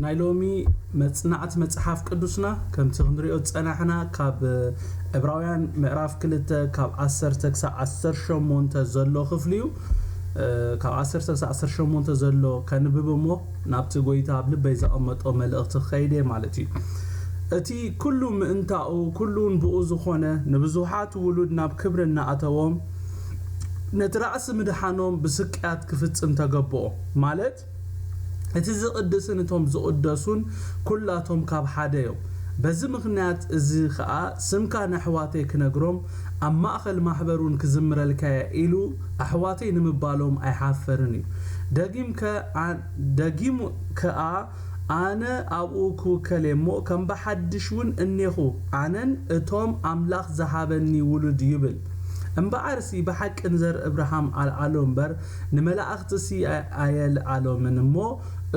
ናይ ሎሚ መጽናዕቲ መጽሓፍ ቅዱስና ከምቲ ክንሪኦ ዝጸናሕና ካብ ዕብራውያን ምዕራፍ ክልተ ካብ ዓሰርተ ክሳብ ዓሰርተ ሸሞንተ ዘሎ ክፍሊ እዩ። ካብ ዓሰርተ ክሳብ ዓሰርተ ሸሞንተ ዘሎ ከንብብ እሞ ናብቲ ጎይታ ኣብ ልበይ ዘቐመጦ መልእኽቲ ክኸይድ እየ ማለት እዩ። እቲ ኩሉ ምእንታኡ ኩሉን ብኡ ዝኾነ ንብዙሓት ውሉድ ናብ ክብሪ እናኣተዎም ነቲ ራእሲ ምድሓኖም ብስቅያት ክፍጽም ተገብኦ ማለት እቲ ዝቕድስን እቶም ዝቕደሱን ኩላቶም ካብ ሓደ እዮም። በዚ ምኽንያት እዚ ኸኣ ስምካ ነሕዋተይ ክነግሮም ኣብ ማእኸል ማሕበር እውን ክዝምረልካየ ኢሉ ኣሕዋተይ ንምባሎም ኣይሓፈርን እዩ። ደጊም ከኣ ኣነ ኣብኡ ክውከል እየ እሞ ከም ብሓድሽ እውን እኔኹ ኣነን እቶም ኣምላኽ ዝሃበኒ ውሉድ ይብል። እምበኣርሲ ብሓቂ ንዘር እብርሃም ኣልዓሎ እምበር ንመላእኽትሲ ኣየልዓሎምን እሞ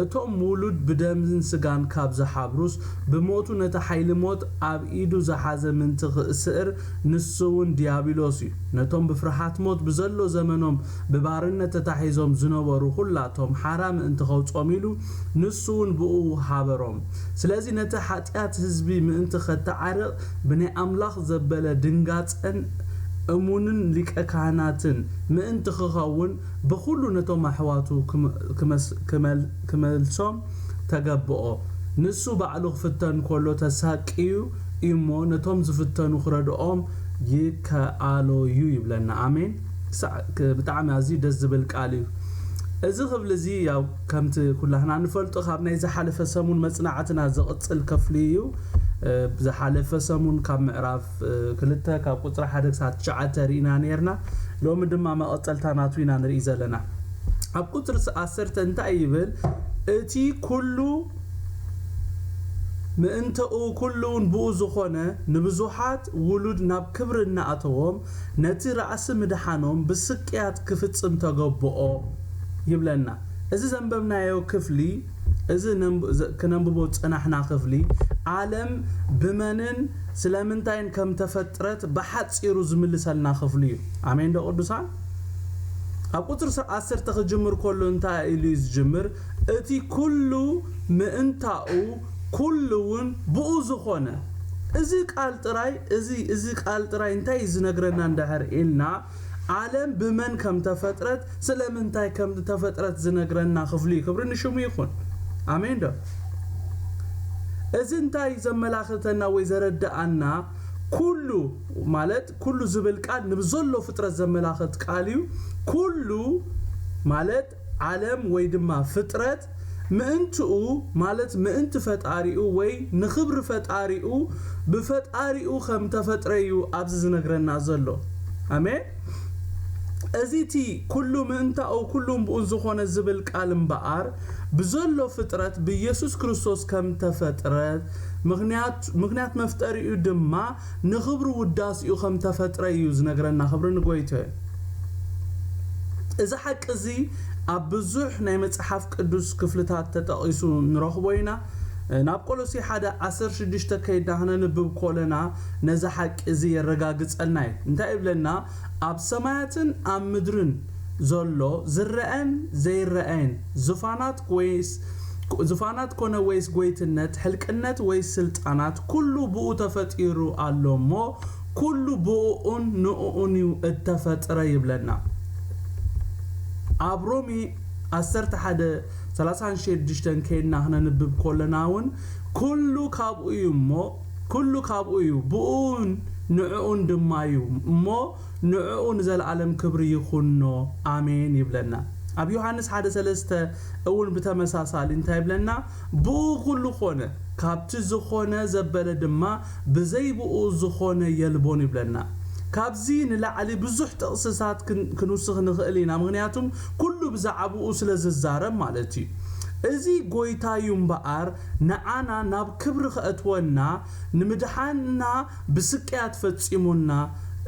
እቶም ውሉድ ብደምን ስጋን ካብ ዝሓብሩስ ብሞቱ ነቲ ሓይሊ ሞት ኣብ ኢዱ ዝሓዘ ምእንቲ ክእስር ንሱ እውን ዲያብሎስ እዩ። ነቶም ብፍርሃት ሞት ብዘሎ ዘመኖም ብባርነት ተታሒዞም ዝነበሩ ኩላቶም ሓራ ምእንቲ ከውጾም ኢሉ ንሱ እውን ብኡ ሃበሮም። ስለዚ ነቲ ሓጢኣት ህዝቢ ምእንቲ ኸተዓርቕ ብናይ ኣምላኽ ዘበለ ድንጋጸን እሙንን ሊቀ ካህናትን ምእንቲ ክኸውን ብኹሉ ነቶም ኣሕዋቱ ክመልሶም ተገብኦ። ንሱ ባዕሉ ክፍተን ከሎ ተሳቅዩ እዩ እሞ ነቶም ዝፍተኑ ክረድኦም ይከኣሎ እዩ ይብለና። ኣሜን። ብጣዕሚ ኣዝዩ ደስ ዝብል ቃል እዩ። እዚ ክፍሊ እዚ ያው ከምቲ ኩላህና ንፈልጦ ካብ ናይ ዝሓለፈ ሰሙን መጽናዕትና ዝቕጽል ክፍሊ እዩ። ዝሓለፈ ሰሙን ካብ ምዕራፍ ክልተ ካብ ቁጽሪ ሓደ ክሳብ ትሽዓተ ርኢና ነርና። ሎሚ ድማ መቐጸልታ ናቱ ኢና ንርኢ ዘለና። ኣብ ቁጽሪ ዓሰርተ እንታይ ይብል? እቲ ኩሉ ምእንተኡ ኩሉ እውን ብኡ ዝኾነ ንብዙሓት ውሉድ ናብ ክብሪ እናኣተዎም ነቲ ራእሲ ምድሓኖም ብስቅያት ክፍጽም ተገብኦ ይብለና። እዚ ዘንበብናዮ ክፍሊ እዚ ክነንብቦ ዝጸናሕና ክፍሊ ዓለም ብመንን ስለምንታይን ከም ተፈጥረት ብሓጺሩ ዝምልሰልና ክፍሊ እዩ። ኣሜን ዶ ቅዱሳን? ኣብ ቁጽሪ ዓሰርተ ክጅምር ከሎ እንታይ ኢሉ እዩ ዝጅምር? እቲ ኩሉ ምእንታኡ ኩሉ እውን ብኡ ዝኾነ። እዚ ቃል ጥራይ እዚ እዚ ቃል ጥራይ እንታይ እዩ ዝነግረና እንድሕር ኢልና ዓለም ብመን ከም ተፈጥረት ስለምንታይ ከም ተፈጥረት ዝነግረና ክፍሊ እዩ። ክብሪ ንሽሙ ይኹን። ኣሜን ዶ? እዚ እንታይ ዘመላኽተና ወይ ዘረድኣና? ኩሉ ማለት ኩሉ ዝብል ቃል ንብዘሎ ፍጥረት ዘመላኽት ቃል እዩ። ኩሉ ማለት ዓለም ወይ ድማ ፍጥረት ምእንትኡ ማለት ምእንቲ ፈጣሪኡ ወይ ንኽብሪ ፈጣሪኡ ብፈጣሪኡ ከም ተፈጥረ እዩ ኣብዚ ዝነግረና ዘሎ። ኣሜን። እዚ እቲ ኩሉ ምእንታኡ ኩሉን ብኡን ዝኾነ ዝብል ቃል እምበኣር ብዘሎ ፍጥረት ብኢየሱስ ክርስቶስ ከም ተፈጥረት ምኽንያት መፍጠሪኡ ድማ ንኽብሪ ውዳሴኡ ከም ተፈጥረ እዩ ዝነግረና። ክብሪ ንጎይታ እዩ። እዚ ሓቂ እዚ ኣብ ብዙሕ ናይ መጽሓፍ ቅዱስ ክፍልታት ተጠቒሱ ንረኽቦ ኢና። ናብ ቆሎሴ ሓደ ዓሰርተ ሽዱሽተ ከይድና ክነንብብ ከለና ነዚ ሓቂ እዚ የረጋግጸልና እዩ። እንታይ ይብለና? ኣብ ሰማያትን ኣብ ምድርን ዘሎ ዝረኣን ዘይረኣን ዙፋናት ወይስ ዙፋናት ኮነ ወይስ ጎይትነት፣ ሕልቅነት ወይስ ስልጣናት፣ ኩሉ ብኡ ተፈጢሩ ኣሎ እሞ፣ ኩሉ ብኡኡን ንኡኡን እዩ እተፈጥረ ይብለና። ኣብ ሮሜ ዓሰርተ ሓደ ሰላሳን ሽዱሽተን ከይድና ክነንብብ ከለና እውን፣ ኩሉ ካብኡ እዩ እሞ፣ ኩሉ ካብኡ እዩ፣ ብኡኡን ንዕኡን ድማ እዩ እሞ፣ ንዕኡ ንዘለኣለም ክብሪ ይኹኖ፣ ኣሜን ይብለና። ኣብ ዮሃንስ ሓደ ሰለስተ እውን ብተመሳሳሊ እንታይ ይብለና? ብኡ ኩሉ ኾነ፣ ካብቲ ዝኾነ ዘበለ ድማ ብዘይ ብኡ ዝኾነ የልቦን ይብለና። ካብዚ ንላዕሊ ብዙሕ ጥቕስታት ክን-፣ ክንውስኽ ንኽእል ኢና፣ ምኽንያቱም ኩሉ ብዛዕባኡ ስለ ዝዛረብ ማለት እዩ። እዚ ጎይታ እዩ እምበኣር፣ ንዓና ናብ ክብሪ ከእትወና፣ ንምድሓንና ብስቅያት ፈጺሙና፣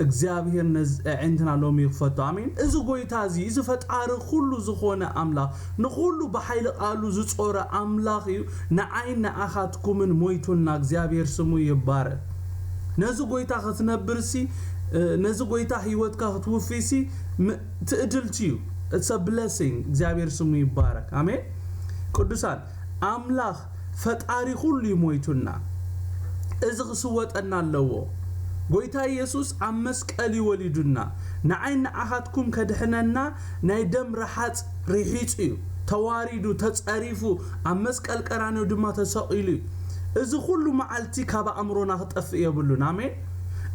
እግዚኣብሔር ነዚ ኣዒንትና ሎሚ ይኽፈቶ። ኣሜን። እዚ ጎይታ እዚ፣ እዚ ፈጣሪ ኩሉ ዝኾነ ኣምላኽ፣ ንኹሉ ብሓይሊ ቃሉ ዝጾረ ኣምላኽ እዩ። ንዓይን ንኣኻትኩምን ሞይቱልና። እግዚኣብሔር ስሙ ይባረክ። ነዚ ጎይታ ክትነብርሲ፣ እ፣ ነዚ ጎይታ ህይወትካ ክትውፊሲ ም-፣ ትእድልቲ እዩ። It's a blessing። እግዚኣብሔር ስሙ ይባረክ። ኣሜን። ቅዱሳን፣ ኣምላኽ ፈጣሪ ኩሉ እዩ ሞይቱልና። እዚ ክስወጠና ኣለዎ። ጎይታ ኢየሱስ ኣብ መስቀል እዩ ወሊዱና። ንዓይ ንዓኻትኩም ከድሕነና ናይ ደም ረሓጽ ርሒጹ እዩ። ተዋሪዱ፣ ተጸሪፉ፣ ኣብ መስቀል ቀራንዮ ድማ ተሰቒሉ እዩ። እዚ ኩሉ መዓልቲ ካብ ኣእምሮና ክጠፍእ የብሉን። ኣሜን።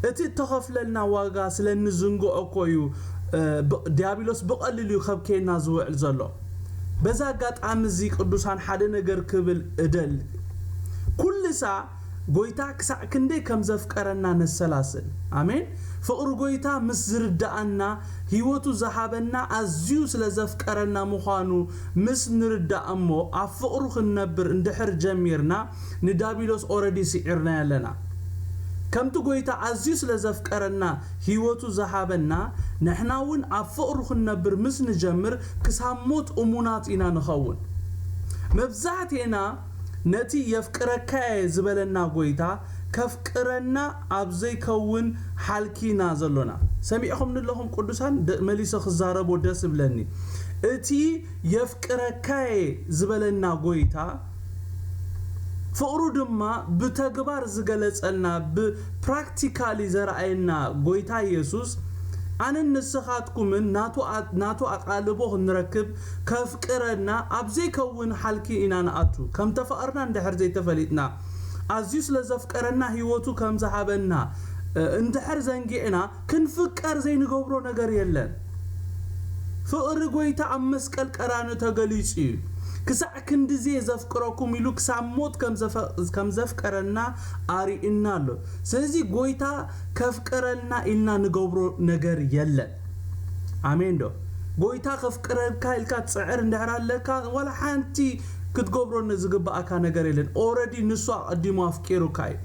እቲ እተኸፍለልና ዋጋ ስለ እንዝንግዖ እኮ እዩ፣ እ፣ ብ-፣ ዲያብሎስ ብቐሊሉ እዩ ከብከየና ዝውዕል ዘሎ። በዛ ኣጋጣሚ እዚ ቅዱሳን ሓደ ነገር ክብል እደሊ። ኩልሳ ጎይታ ክሳዕ ክንደይ ከም ዘፍቀረና ነሰላስል። ኣሜን። ፍቕሪ ጎይታ ምስ ዝርድኣና፣ ህይወቱ ዝሃበና ኣዝዩ ስለ ዘፍቀረና ምዃኑ ምስ ንርዳእ እሞ ኣብ ፍቕሩ ክንነብር እንድሕር ጀሚርና፣ ንዳቢሎስ ኦረዲ ስዒርና ኣለና። ከምቲ ጎይታ ኣዝዩ ስለ ዘፍቀረና ህይወቱ ዝሃበና፣ ንሕና እውን ኣብ ፍቕሩ ክንነብር ምስ ንጀምር ክሳብ ሞት እሙናት ኢና ንኸውን። መብዛሕትኤና ነቲ የፍቅረካየ ዝበለና ጎይታ ከፍቅረና ኣብ ዘይከውን ሓልኪ ኢና ዘሎና። ሰሚዕኹም ንለኹም ቅዱሳን፣ ደ-፣ መሊሰ ክዛረቦ ደስ እብለኒ። እቲ የፍቅረካየ ዝበለና ጎይታ ፍቕሩ ድማ ብተግባር ዝገለጸልና፣ ብፕራክቲካሊ ዘርኣየና ጎይታ ኢየሱስ፣ ኣነን ንስኻትኩምን ናቱ ኣ-፣ ናቱ ኣቓልቦ ክንረክብ ከፍቅረና ኣብ ዘይከውን ሓልኪ ኢና ንኣቱ። ከም ተፋቐርና እንድሕር ዘይተፈሊጥና፣ ኣዝዩ ስለ ዘፍቀረና ህይወቱ ከም ዝሃበና፣ እ፣ እንድሕር ዘንጊዕና፣ ክንፍቀር ዘይንገብሮ ነገር የለን። ፍቕሪ ጎይታ ኣብ መስቀል ቀራንዮ ተገሊጹ እዩ። ክሳዕ ክንድዚ እየ ዘፍቅረኩም ኢሉ ክሳብ ሞት ከም ዘፈ-፣ ከም ዘፍቀረና ኣርእዩና ኣሎ። ስለዚ ጎይታ ከፍቅረልና ኢልና ንገብሮ ነገር የለን። ኣሜን ዶ? ጎይታ ከፍቅረካ ኢልካ ትጽዕር እንድሕር ኣለካ፣ ዋላ ሓንቲ ክትገብሮ ዝግብኣካ ነገር የለን። ኦረዲ ንሱ ኣቐዲሙ ኣፍቂሩካ እዩ።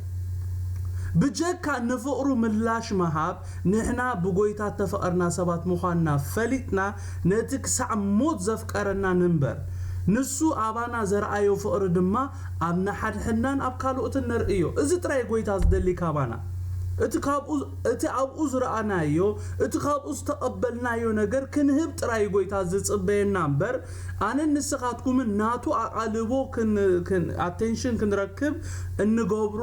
ብጀካ ንፍቕሩ ምላሽ ምሃብ፣ ንሕና ብጎይታ እተፈቐርና ሰባት ምዃንና ፈሊጥና፣ ነቲ ክሳዕ ሞት ዘፍቀረና ንንበር። ንሱ ኣባና ዘርኣዮ ፍቕሪ ድማ ኣብ ንሓድሕድናን ኣብ ካልኦትን ነርእዮ። እዚ ጥራይ ጎይታ ዝደሊ ካባና። እቲ ካብኡ፣ እቲ ኣብኡ ዝረኣናዮ፣ እቲ ካብኡ ዝተቐበልናዮ ነገር ክንህብ ጥራይ ጎይታ ዝጽበየና እምበር፣ ኣነን ንስኻትኩምን ናቱ ኣቓልቦ ክን-፣ ክን-፣ ኣቴንሽን ክንረክብ እንገብሮ፣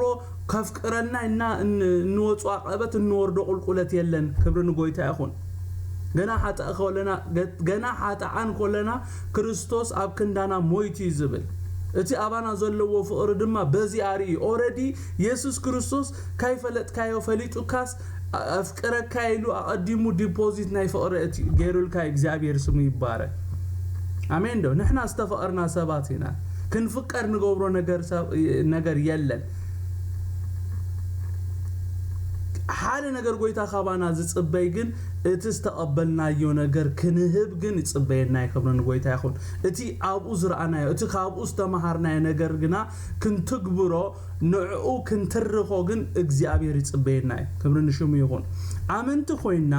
ከፍቅረልና ኢልና እን-፣ እንወጽኦ ኣቐበት፣ እንወርዶ ቁልቁለት የለን። ክብሪ ንጎይታ ይኹን። ገና ሓጥእ ከለና፣ ገ-፣ ገና ሓጥኣን ከለና ክርስቶስ ኣብ ክንዳና ሞይቱ እዩ ዝብል። እቲ ኣባና ዘለዎ ፍቕሪ ድማ በዚ ኣርኢ። ኦረዲ የሱስ ክርስቶስ ካይፈለጥካዮ ፈሊጡካስ፣ ኣ-፣ ኣፍቅረካ ኢሉ ኣቐዲሙ ዲፖዚት ናይ ፍቕሪ እቲ ገይሩልካ እዩ። እግዚኣብሔር ስሙ ይባረክ። ኣሜን ዶ? ንሕና ዝተፈቐርና ሰባት ኢና። ክንፍቀር ንገብሮ ነገር ሰብ-፣ ነገር የለን። ሓደ ነገር ጎይታ ካባና ዝጽበይ ግን፣ እቲ ዝተቐበልናዮ ነገር ክንህብ ግን ይጽበየና እዩ። ክብሪ ንጎይታ ይኹን። እቲ ኣብኡ ዝረኣናዮ፣ እቲ ካብኡ ዝተመሃርናዮ ነገር ግና ክንትግብሮ፣ ንዕኡ ክንትርኾ ግን እግዚኣብሔር ይጽበየና እዩ። ክብሪ ንሽሙ ይኹን። ኣመንቲ ኮይንና፣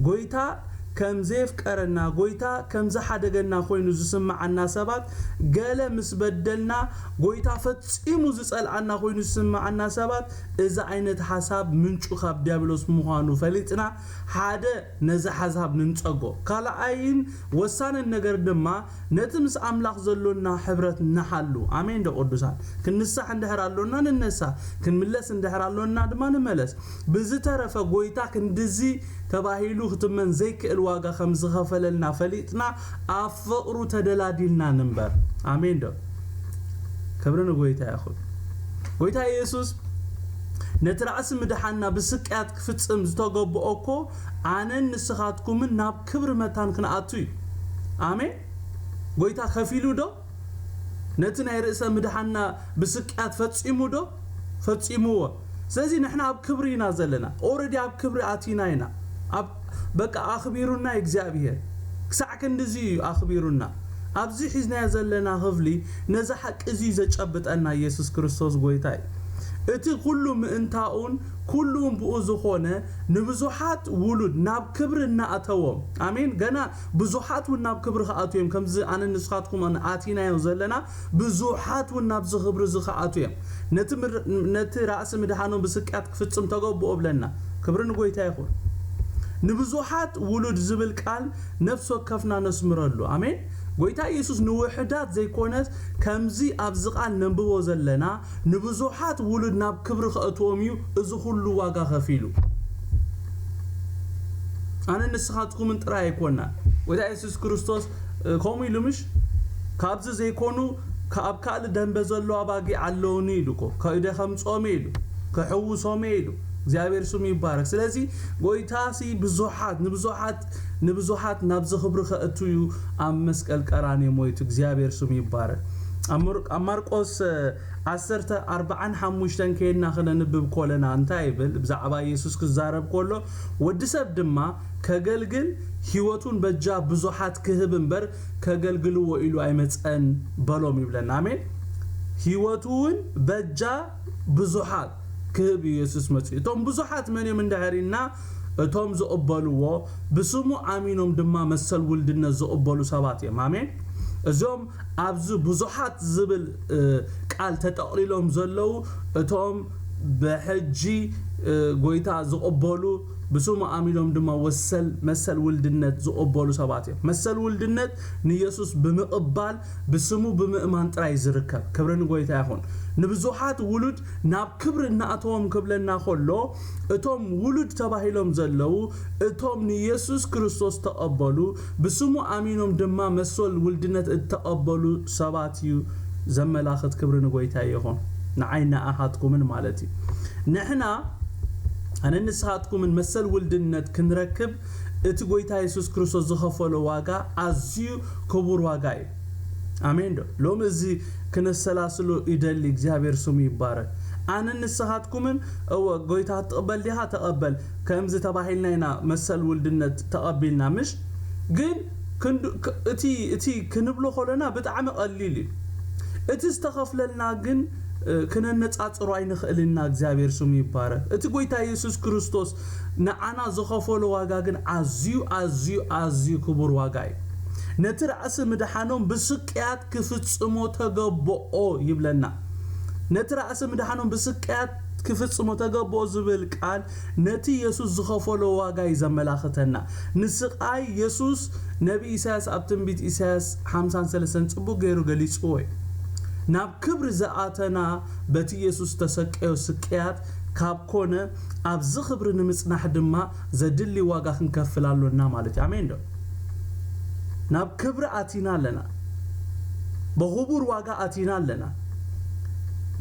ጎይታ ከም ዘየፍቀረና፣ ጎይታ ከም ዝሓደገና ኮይኑ ዝስምዓና ሰባት፣ ገለ ምስ በደልና፣ ጎይታ ፈጺሙ ዝጸልኣና ኮይኑ ዝስምዓና ሰባት፣ እዚ ዓይነት ሓሳብ ምንጩ ካብ ዲያብሎስ ምዃኑ ፈሊጥና፣ ሓደ፣ ነዚ ሓሳብ ንንጸጎ። ካልኣይን ወሳንን ነገር ድማ፣ ነቲ ምስ ኣምላኽ ዘሎና ሕብረት ንሓሉ። ኣሜን ዶ ቅዱሳን? ክንንሳሕ እንድሕር ኣሎና ንነሳ፣ ክንምለስ እንድሕር ኣሎና ድማ ንመለስ። ብዝተረፈ ጎይታ ክንድዚ ተባሂሉ ክትመን ዘይክእል ዋጋ ከም ዝኸፈለልና ፈሊጥና ኣብ ፍቕሩ ተደላዲልና ንንበር። ኣሜን ዶ? ክብሪ ንጎይታ ይኹን። ጎይታ ኢየሱስ ነቲ ራእሲ ምድሓንና ብስቅያት ክፍጽም ዝተገብኦ እኮ ኣነን ንስኻትኩምን ናብ ክብሪ መታን ክንኣቱ እዩ። ኣሜን። ጎይታ ከፊሉ ዶ? ነቲ ናይ ርእሰ ምድሓንና ብስቅያት ፈጺሙ ዶ? ፈጺምዎ። ስለዚ ንሕና ኣብ ክብሪ ኢና ዘለና። ኦረዲ ኣብ ክብሪ ኣቲና ኢና። ኣብ፣ በቃ ኣኽቢሩና እግዚኣብሔር። ክሳዕ ክንድዚ እዩ ኣኽቢሩና። ኣብዚ ሒዝናዮ ዘለና ክፍሊ ነዚ ሓቂ እዚ ዘጨብጠና ኢየሱስ ክርስቶስ ጎይታ እዩ። እቲ ኩሉ ምእንታኡን ኩሉውን ብኡ ዝኾነ ንብዙሓት ውሉድ ናብ ክብሪ እናእተዎም። ኣሜን። ገና ብዙሓት እውን ናብ ክብሪ ክኣትዉ እዮም። ከምዚ ኣነ ንስኻትኩም ኣቲናዮ ዘለና ብዙሓት እውን ናብዚ ክብሪ እዚ ክኣትዉ እዮም። ነቲ ምር-፣ ነቲ ራእሲ ምድሓኖም ብስቅያት ክፍጽም ተገብኦ ብለና። ክብሪ ንጎይታ ይኹን። ንብዙሓት ውሉድ ዝብል ቃል ነፍሲ ወከፍና ነስምረሉ። ኣሜን። ጎይታ ኢየሱስ ንውሕዳት ዘይኮነስ ከምዚ ኣብዚ ቃል ነንብቦ ዘለና ንብዙሓት ውሉድ ናብ ክብሪ ከእትዎም እዩ እዚ ኩሉ ዋጋ ከፊሉ። ኣነ ንስኻትኩምን ጥራይ ኣይኮና። ጎይታ ኢየሱስ ክርስቶስ፣ እ፣ ከምኡ ኢሉ ምሽ? "ካብዚ ዘይኮኑ ከ-፣ ኣብ ካልእ ደንበ ዘለዋ ኣባጊዕ ኣለውኒ" ኢሉ እኮ። "ከይደ ከምጾም" ኢሉ። "ክሕውሶም" ኢሉ። እግዚኣብሔር ስሙ ይባረክ። ስለዚ ጎይታሲ ብዙሓት፣ ንብዙሓት፣ ንብዙሓት ናብዚ ክብሪ ከእቱ እዩ ኣብ መስቀል ቀራንዮ ሞይቱ። እግዚኣብሔር ስሙ ይባረክ። ኣብ ምር-፣ ኣብ ማርቆስ፣ እ፣ ዓሰርተ ኣርባዓን ሓሙሽተን ከይድና ክነንብብ ኮለና እንታይ ይብል? ብዛዕባ ኢየሱስ ክዛረብ ኮሎ፣ "ወዲ ሰብ ድማ ከገልግል ህይወቱን በጃ ብዙሓት ክህብ እምበር ከገልግልዎ ኢሉ ኣይመጸን" በሎም ይብለና። ኣሜን። ህይወቱ እውን በጃ ብዙሓት ክህብ እዩ ኢየሱስ መጺኡ። እቶም ብዙሓት መን እዮም እንድሕር ኢልና፣ እቶም ዝቕበልዎ፣ ብስሙ ኣሚኖም ድማ መሰል ውልድነት ዝቕበሉ ሰባት እዮም። ኣሜን። እዞም ኣብዚ ብዙሓት ዝብል፣ እ፣ ቃል ተጠቕሊሎም ዘለዉ፣ እቶም ብሕጂ፣ እ፣ ጎይታ ዝቕበሉ፣ ብስሙ ኣሚኖም ድማ ወሰል-፣ መሰል ውልድነት ዝቕበሉ ሰባት እዮም። መሰል ውልድነት ንኢየሱስ ብምቕባል፣ ብስሙ ብምእማን ጥራይ ዝርከብ። ክብሪ ንጎይታ ይኹን። ንብዙሓት ውሉድ ናብ ክብሪ እናእተዎም ክብለና ከሎ፣ እቶም ውሉድ ተባሂሎም ዘለዉ፣ እቶም ንኢየሱስ ክርስቶስ ተቐበሉ፣ ብስሙ ኣሚኖም ድማ መሰል ውልድነት እተቐበሉ ሰባት እዩ ዘመላኽት። ክብሪ ንጎይታ ይኹን። ንዓይ ንኣኻትኩምን ማለት እዩ። ንሕና፣ ኣነ ንስኻትኩምን መሰል ውልድነት ክንረክብ እቲ ጎይታ የሱስ ክርስቶስ ዝኸፈሎ ዋጋ ኣዝዩ ክቡር ዋጋ እዩ። ኣሜን ዶ? ሎሚ እዚ ክነሰላስሎ ይደሊ። እግዚኣብሔር ስሙ ይባረክ። ኣነ ንስኻትኩምን፣ እወ፣ ጎይታ ትቕበል ዲኻ? ተቐበል። ከምዚ ተባሂልና ኢና መሰል ውልድነት ተቐቢልና፣ ምሽ? ግን ክንዱ-፣ ክ-፣ እቲ፣ እቲ ክንብሎ ከለና ብጣዕሚ ቀሊል እዩ። እቲ ዝተኸፍለልና ግን፣ እ፣ ክነነጻጽሮ ኣይንኽእልና። እግዚኣብሔር ስሙ ይባረክ። እቲ ጎይታ የሱስ ክርስቶስ ንዓና ዝኸፈሎ ዋጋ ግን ኣዝዩ፣ ኣዝዩ፣ ኣዝዩ ክቡር ዋጋ እዩ። ነቲ ራእሲ ምድሓኖም ብስቅያት ክፍጽሞ ተገብኦ ይብለና። ነቲ ራእሲ ምድሓኖም ብስቅያት ክፍጽሞ ተገብኦ ዝብል ቃል ነቲ የሱስ ዝኸፈሎ ዋጋ እዩ ዘመላኽተና። ንስቃይ የሱስ ነቢ ኢሳያስ ኣብ ትንቢት ኢሳያስ ሓምሳን ሰለስተን ጽቡቕ ገይሩ ገሊጽዎ እዩ። ናብ ክብሪ ዝኣተና በቲ የሱስ ተሰቀዮ ስቅያት ካብ ኮነ፣ ኣብዚ ክብሪ ንምጽናሕ ድማ ዘድሊ ዋጋ ክንከፍል ኣሎና ማለት እዩ። ኣሜን ዶ? ናብ ክብሪ ኣቲና ኣለና። ብኽቡር ዋጋ ኣቲና ኣለና።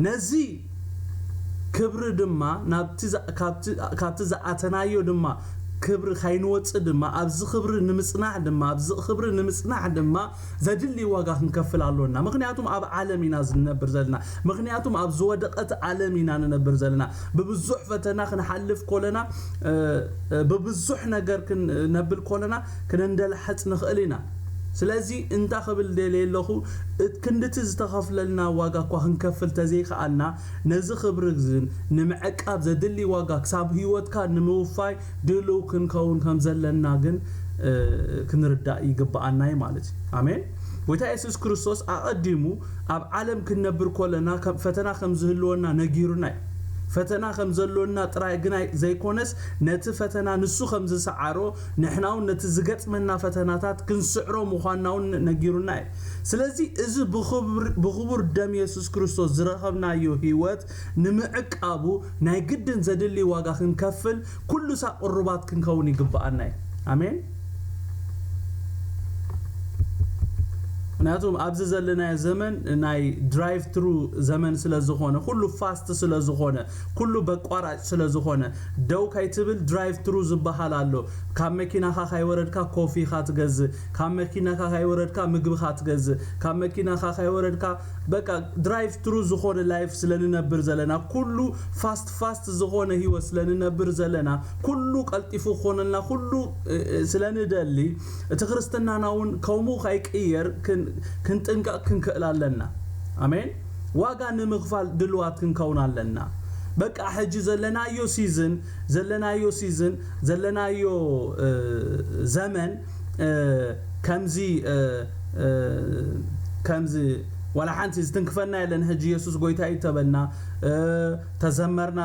ነዚ ክብሪ ድማ ናብቲ ዛ-፣ ካብቲ፣ ካብቲ ዝኣተናዮ ድማ ክብሪ ካይንወጽእ ድማ፣ ኣብዚ ክብሪ ንምጽናሕ ድማ፣ ኣብዚ ክብሪ ንምጽናሕ ድማ ዘድሊ ዋጋ ክንከፍል ኣሎና። ምኽንያቱም ኣብ ዓለም ኢና ዝንነብር ዘለና። ምኽንያቱም ኣብ ዝወደቐት ዓለም ኢና ንነብር ዘለና። ብብዙሕ ፈተና ክንሓልፍ ኮለና፣ እ፣ እ፣ ብብዙሕ ነገር ክንነብል ኮለና፣ ክንንደልሐጽ ንኽእል ኢና። ስለዚ እንታይ ክብል ደልየ ኣለኹ፣ እት-፣ ክንድቲ ዝተኸፍለልና ዋጋ እኳ ክንከፍል ተዘይከኣልና፣ ነዚ ክብሪ ግን ንምዕቃብ ዘድሊ ዋጋ ክሳብ ህይወትካ ንምውፋይ ድልው ክንከውን ከም ዘለና ግን፣ እ፣ ክንርዳእ ይግብኣና እዩ ማለት እዩ። ኣሜን። ጎይታ የሱስ ክርስቶስ ኣቐዲሙ ኣብ ዓለም ክንነብር ኮለና ከም ፈተና ከም ዝህልወና ነጊሩና እዩ። ፈተና ከም ዘሎና ጥራይ ግን ኣይ-፣ ዘይኮነስ፣ ነቲ ፈተና ንሱ ከም ዝሰዓሮ፣ ንሕና እውን ነቲ ዝገጥመና ፈተናታት ክንስዕሮ ምዃንና እውን ነጊሩና እዩ። ስለዚ እዚ ብኽብር-፣ ብኽቡር ደም የሱስ ክርስቶስ ዝረኸብናዮ ህይወት ንምዕቃቡ ናይ ግድን ዘድሊ ዋጋ ክንከፍል ኩሉ ሳዕ ቅሩባት ክንከውን ይግብኣና እዩ። ኣሜን። ምክንያቱም ኣብዚ ዘለናዮ ዘመን ናይ ድራይቭ ትሩ ዘመን ስለ ዝኾነ፣ ኩሉ ፋስት ስለ ዝኾነ፣ ኩሉ በቋራጭ ስለ ዝኾነ፣ ደው ካይትብል ድራይቭ ትሩ ዝበሃል ኣሎ። ካብ መኪናኻ ካይወረድካ ኮፊኻ ትገዝእ፣ ካብ መኪናኻ ካይወረድካ ምግብኻ ትገዝእ፣ ካብ መኪናኻ ካይወረድካ፣ በቃ ድራይቭ ትሩ ዝኾነ ላይፍ ስለ ንነብር ዘለና፣ ኩሉ ፋስት ፋስት ዝኾነ ህይወት ስለ ንነብር ዘለና፣ ኩሉ ቀልጢፉ ክኾነልና፣ ኩሉ፣ እ፣ እ፣ ስለ ንደሊ፣ እቲ ክርስትናና እውን ከምኡ ካይቅየር ክን-፣ ክንጥንቀቕ ክንክእል ኣለና። ኣሜን። ዋጋ ንምኽፋል ድልዋት ክንከውን ኣለና። በቃ ሕጂ ዘለናዮ ሲዝን ዘለናዮ ሲዝን ዘለናዮ ዘመን ከምዚ ከምዚ ዋላ ሓንቲ ዝትንክፈና የለን። ሕጂ የሱስ ጎይታ እዩ ተበልና ተዘመርና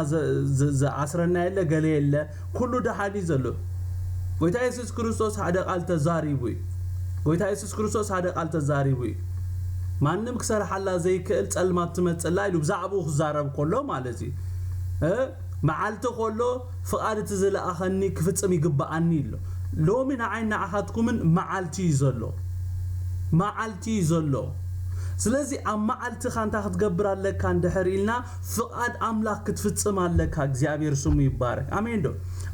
ዝኣስረና የለ፣ ገለ የለ። ኩሉ ደሓን እዩ ዘሎ። ጎይታ የሱስ ክርስቶስ ሓደ ቃል ተዛሪቡ እዩ። ጎይታ የሱስ ክርስቶስ ሓደ ቃል ተዛሪቡ እዩ። ማንም ክሰርሓላ ዘይክእል ጸልማት ትመጽላ ኢሉ ብዛዕባኡ ክዛረብ ከሎ ማለት እዩ። መዓልቲ ከሎ ፍቓድ እቲ ዝለኣኸኒ ክፍጽም ይግብኣኒ ኣሎ። ሎሚ ንዓይ ንዓኻትኩምን መዓልቲ እዩ ዘሎ። መዓልቲ እዩ ዘሎ። ስለዚ ኣብ መዓልትኻ እንታይ ክትገብር ኣለካ እንድሕር ኢልና ፍቓድ ኣምላኽ ክትፍጽም ኣለካ። እግዚኣብሔር ስሙ ይባረክ። ኣሜን ዶ?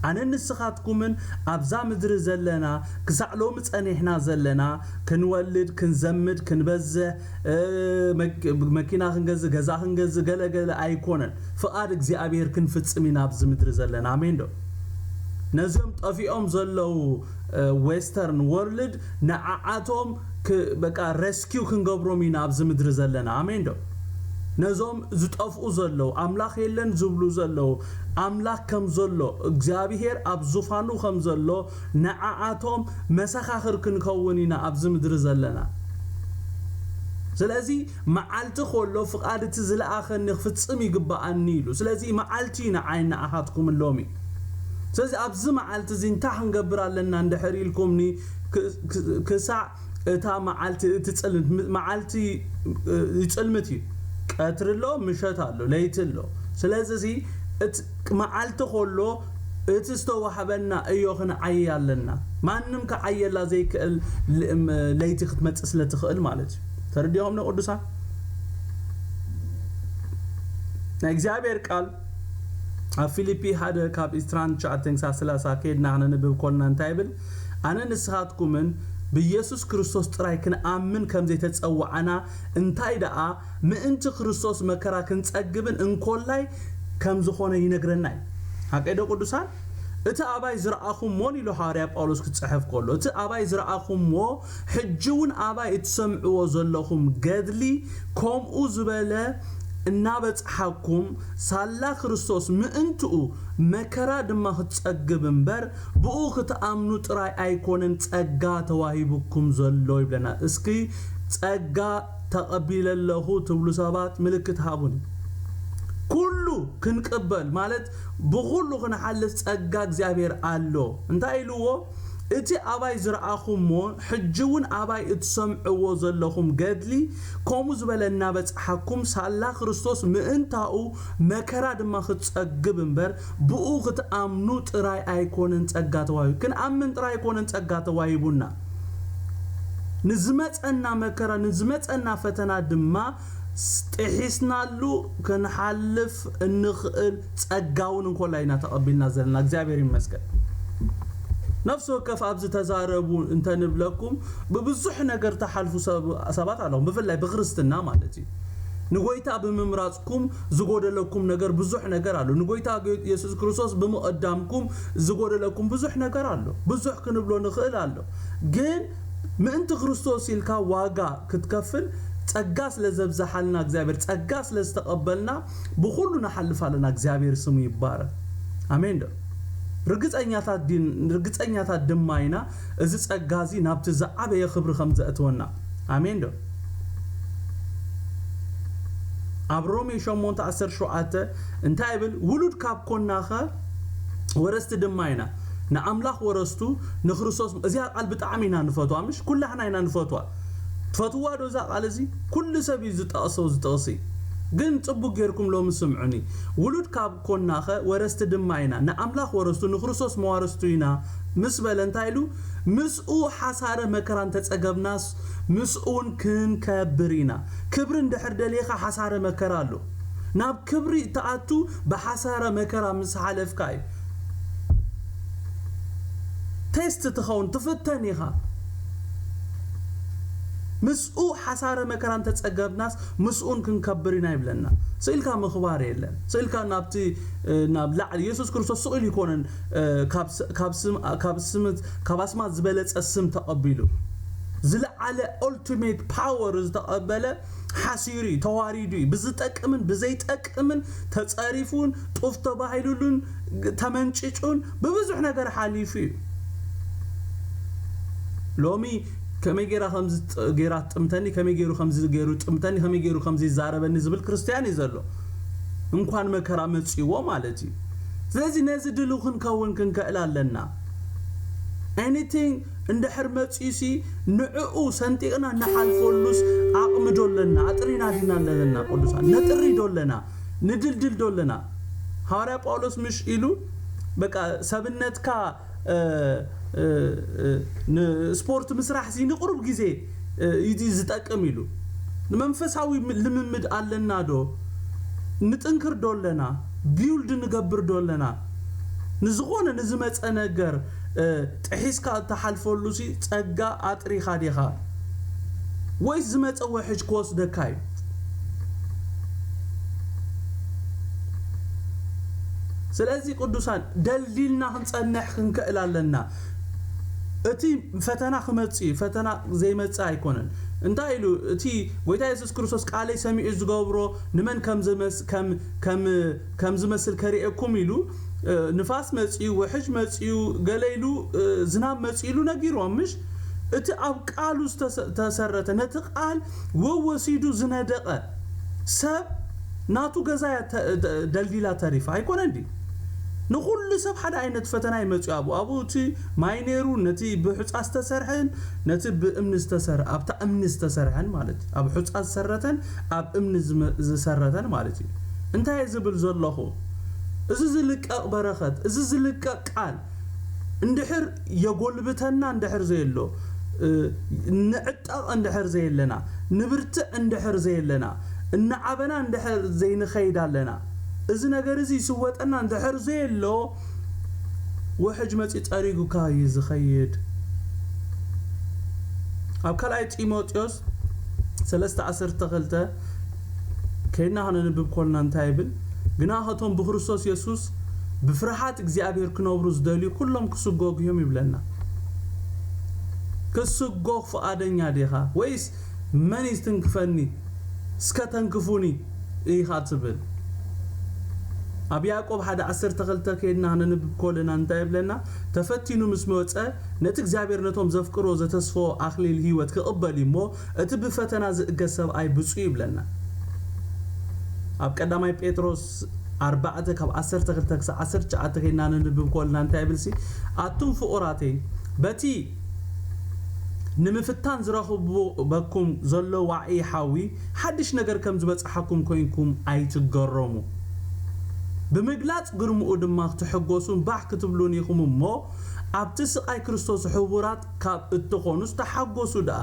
ኣነ ንስኻትኩምን ኣብዛ ምድሪ ዘለና ክሳዕ ሎሚ ጸኒሕና ዘለና ክንወልድ ክንዘምድ ክንበዝሕ መኪና ክንገዝእ ገዛ ክንገዝእ ገለገለ ኣይኮነን። ፍቓድ እግዚኣብሔር ክንፍጽም ኢና ኣብዚ ምድሪ ዘለና። ኣሜን ዶ? ነዚኦም ጠፊኦም ዘለዉ ዌስተርን ወርልድ ንዓዓቶም በቃ ረስኪው ክንገብሮም ኢና ኣብዚ ምድሪ ዘለና። ኣሜን ዶ? ነዞም ዝጠፍኡ ዘለዉ ኣምላኽ የለን ዝብሉ ዘለዉ ኣምላኽ ከም ዘሎ እግዚኣብሔር ኣብ ዙፋኑ ከም ዘሎ ንዓዓቶም መሰኻኽር ክንከውን ኢና ኣብዚ ምድሪ ዘለና። ስለዚ መዓልቲ ከሎ ፍቓድ እቲ ዝለኣኸኒ ክፍጽም ይግብኣኒ ኢሉ። ስለዚ መዓልቲ እዩ ንዓይ ንኣኻትኩም ሎሚ። ስለዚ ኣብዚ መዓልቲ እዚ እንታይ ክንገብር ኣለና እንድሕር ኢልኩምኒ ክሳዕ እታ መዓልቲ እትጽልምት መዓልቲ ይጽልምት እዩ። ቀትሪ ኣሎ፣ ምሸት ኣሎ፣ ለይቲ ኣሎ። ስለዚ እዚ መዓልቲ ከሎ እቲ ዝተዋህበና እዮ ክንዓይ ኣለና። ማንም ክዓየላ ዘይክእል ለይቲ ክትመጽእ ስለ ትኽእል ማለት እዩ። ተረዲኹም ዶ ቅዱሳን? ናይ እግዚኣብሔር ቃል ኣብ ፊልፒ ሓደ ካብ ዕስራን ትሽዓተን ክሳብ ሰላሳ ከይድና ክነንብብ ኮልና እንታይ ይብል? ኣነ ንስኻትኩምን ብኢየሱስ ክርስቶስ ጥራይ ክንኣምን ከም ዘይተጸዋዕና እንታይ ደኣ ምእንቲ ክርስቶስ መከራ ክንጸግብን እንኮላይ ከም ዝኾነ ይነግረና እዩ። ሓቀይ ዶ ቅዱሳን? እቲ ኣባይ ዝረኣኹሞን ኢሉ ሃዋርያ ጳውሎስ ክጽሕፍ ከሎ እቲ ኣባይ ዝረኣኹሞ ሕጂ እውን ኣባይ እትሰምዕዎ ዘለኹም ገድሊ ከምኡ ዝበለ እናበጽሓኩም ሳላ ክርስቶስ ምእንትኡ መከራ ድማ ክትጸግብ እምበር ብኡ ክትኣምኑ ጥራይ ኣይኮነን ጸጋ ተዋሂቡኩም ዘሎ ይብለና። እስኪ ጸጋ ተቐቢለ ኣለኹ ትብሉ ሰባት ምልክት ሃቡኒ። ኩሉ ክንቅበል ማለት ብኹሉ ክንሓልፍ ጸጋ እግዚኣብሔር ኣሎ። እንታይ ኢልዎ? እቲ ኣባይ ዝረኣኹሞ ሕጂ እውን ኣባይ እትሰምዕዎ ዘለኹም ገድሊ ከምኡ ዝበለ እናበጽሓኩም ሳላ ክርስቶስ ምእንታኡ መከራ ድማ ክትጸግብ እምበር ብኡ ክትኣምኑ ጥራይ ኣይኮነን ጸጋ ተዋሂቡ። ክንኣምን ጥራይ ኣይኮነን ጸጋ ተዋሂቡና። ንዝመጸና መከራ ንዝመጸና ፈተና ድማ ጥሒስናሉ ክንሓልፍ እንኽእል ጸጋ እውን እንኮላ ኢና ተቐቢልና ዘለና። እግዚኣብሔር ይመስገን። ነፍሲ ወከፍ ኣብዚ ተዛረቡ እንተንብለኩም ብብዙሕ ነገር ተሓልፉ ሰባት ኣለኹም፣ ብፍላይ ብክርስትና ማለት እዩ። ንጎይታ ብምምራጽኩም ዝጎደለኩም ነገር ብዙሕ ነገር ኣሎ። ንጎይታ የሱስ ክርስቶስ ብምቕዳምኩም ዝጎደለኩም ብዙሕ ነገር ኣሎ። ብዙሕ ክንብሎ ንኽእል ኣሎ። ግን ምእንቲ ክርስቶስ ኢልካ ዋጋ ክትከፍል ጸጋ ስለ ዘብዝሓልና እግዚኣብሔር ጸጋ ስለ ዝተቐበልና ብኹሉ ንሓልፍ ኣለና። እግዚኣብሔር ስሙ ይባረክ። ኣሜን ዶ? ርግጸኛታት ርግጸኛታት ድማ ኢና እዚ ጸጋ እዚ ናብቲ ዝዓበየ ክብሪ ከም ዘእትወና። ኣሜን ዶ? ኣብ ሮሜ ሸሞንተ ዓሰርተ ሸውዓተ እንታይ ይብል? ውሉድ ካብ ኮናኸ ወረስቲ ድማ ኢና ንኣምላኽ ወረስቱ ንክርስቶስ። እዚኣ ቃል ብጣዕሚ ኢና ንፈትዋ፣ ምሽ ኩላህና ኢና ንፈትዋ። ትፈትዋ ዶ እዛ ቃል እዚ? ኩሉ ሰብ እዩ ዝጠቕሶ ዝጠቕሲ። ግን ጽቡቅ ጌርኩም ሎሚ ስምዑኒ። ውሉድ ካብ ኮናኸ ወረስቲ ድማ ኢና ንኣምላኽ ወረስቱ ንክርስቶስ መዋርስቱ ኢና ምስ በለ እንታይ ኢሉ? ምስኡ ሓሳረ መከራ እንተጸገብናስ ምስኡ እውን ክንከብር ኢና። ክብሪ እንድሕር ደሊኻ ሓሳረ መከራ ኣሎ። ናብ ክብሪ እትኣቱ ብሓሳረ መከራ ምስ ሓለፍካ እዩ። ቴስት ትኸውን ትፍተን ኢኻ። ምስኡ ሓሳረ መከራ እንተጸገብናስ ምስኡን ክንከብር ኢና ይብለና። ስኢልካ ምኽባር የለን። ስኢልካ ናብቲ ናብ ላዕሊ የሱስ ክርስቶስ ስቕ ኢሉ ይኮነን ካብ ኣስማት ዝበለጸ ስም ተቐቢሉ ዝለዓለ ኦልቲሜት ፓወር ዝተቐበለ ሓሲሩ እዩ፣ ተዋሪዱ እዩ። ብዝጠቅምን ብዘይጠቅምን ተጸሪፉን ጡፍ ተባሂሉሉን ተመንጭጩን ብብዙሕ ነገር ሓሊፉ እዩ። ሎሚ ከመይ ገይራ ከምዚ ጥ- ገይራ ትጥምተኒ፣ ከመይ ገይሩ ከምዚ ገይሩ ጥምተኒ፣ ከመይ ገይሩ ከምዚ ይዛረበኒ ዝብል ክርስትያን እዩ ዘሎ። እንኳን መከራ መጽእዎ ማለት እዩ። ስለዚ ነዚ ድሉ ክንከውን ክንክእል ኣለና። Anything እንድሕር መጽዩሲ ንዕኡ ሰንጢቕና ንሓልፈሉስ ዓቕሚ ዶ ኣለና? ኣጥሪና ዲና ኣለና? ቅዱሳን ነጥሪ ዶ ኣለና? ንድልድል ዶ ኣለና? ሃዋርያ ጳውሎስ ምሽ ኢሉ በቃ ሰብነትካ እ፣ እ፣ እ፣ ንስፖርት ምስራሕ ሲ ንቁሩብ ግዜ እ፣ እዩ ዝጠቅም ኢሉ። ንመንፈሳዊ ም- ልምምድ ኣለና ዶ? ንጥንክር ዶ ኣለና? ቢውልድ ንገብር ዶ ኣለና? ንዝኾነ ንዝመፀ ነገር እ፣ ጥሒስካ እተሓልፈሉ ሲ ጸጋ ኣጥሪኻ ዲኻ? ወይስ ዝመፀ ውሕጅ ክወስደካ እዩ? ስለዚ ቅዱሳን ደልዲልና ክንጸንሕ ክንክእል ኣለና። እቲ ፈተና ክመጽእ እዩ፣ ፈተና ዘይመጽእ ኣይኮነን። እንታይ ኢሉ እቲ ጎይታ የሱስ ክርስቶስ ቃለይ ሰሚዑ ዝገብሮ ንመን ከም ዝመስ- ከም ከም ከም ዝመስል ከርእየኩም ኢሉ እ፣ ንፋስ መጽኡ፣ ውሕጅ መጽኡ፣ ገለ ኢሉ እ፣ ዝናብ መጽኡ ኢሉ ነጊርዎም ምሽ? እቲ ኣብ ቃሉ ዝተሰ- ተሰረተ ነቲ ቃል ወወሲዱ ዝነደቐ ሰብ ናቱ ገዛ እያ ተ- ተ- ደልዲላ ተሪፋ ኣይኮነን ድዩ? ንኹሉ ሰብ ሓደ ዓይነት ፈተና ይመጽኡ ኣብኡ ኣብኡ እቲ ማይ ነይሩ ነቲ ብሑፃ ዝተሰርሐን ነቲ ብእምኒ ዝተሰርሐ ኣብታ እምኒ ዝተሰርሐን ማለት እዩ ኣብ ሑፃ ዝሰረተን ኣብ እምኒ ዝመ- ዝሰረተን ማለት እዩ እንታይ እየ ዝብል ዘለኹ እዚ ዝልቀቕ በረኸት እዚ ዝልቀቕ ቃል እንድሕር የጎልብተና እንድሕር ዘየሎ እ፣ ንዕጠቕ እንድሕር ዘየለና ንብርትዕ እንድሕር ዘየለና እናዓበና እንድሕር ዘይንኸይድ ኣለና እዚ ነገር እዚ ይስወጠና እንድሕር ዘየሎ ውሕጅ መፂ ፀሪጉካ እዩ ዝኸይድ ኣብ ካልኣይ ጢሞቴዎስ ሰለስተ ዓሰርተ ክልተ ከይድና ከነንብብ ኮልና እንታይ ይብል ግና ከቶም ብክርስቶስ የሱስ ብፍርሃት እግዚኣብሔር ክነብሩ ዝደልዩ ኩሎም ክስጎጉ እዮም ይብለና ክስጎግ ፍቓደኛ ዲኻ ወይስ መን ይትንክፈኒ እስከ ተንክፉኒ ኢኻ ትብል ኣብ ያዕቆብ ሓደ ዓሰርተ ክልተ ከይድና ከነንብብ ኮልና እንታይ ይብለና ተፈቲኑ ምስ መፀ ነቲ እግዚኣብሔር ነቶም ዘፍቅሮ ዘተስፎ ኣክሊል ህይወት ክቕበል እዩ እሞ እቲ ብፈተና ዝእገ ሰብኣይ ብፁ ይብለና ኣብ ቀዳማይ ጴጥሮስ ኣርባዕተ ካብ ዓሰርተ ክልተ ክሳብ ዓሰርተ ትሽዓተ ከይድና ነንብብ ኮልና እንታይ ይብል ሲ ኣቱም ፍቑራተይ በቲ ንምፍታን ዝረኽበኩም ዘሎ ዋዒ ሓዊ ሓድሽ ነገር ከም ዝበፅሓኩም ኮይንኩም ኣይትገረሙ ብምግላፅ ግርምኡ ድማ ክትሕጎሱን ባሕ ክትብሉን ኢኹም እሞ ኣብቲ ስቓይ ክርስቶስ ሕቡራት ካብ እትኾኑስ ተሓጎሱ ደኣ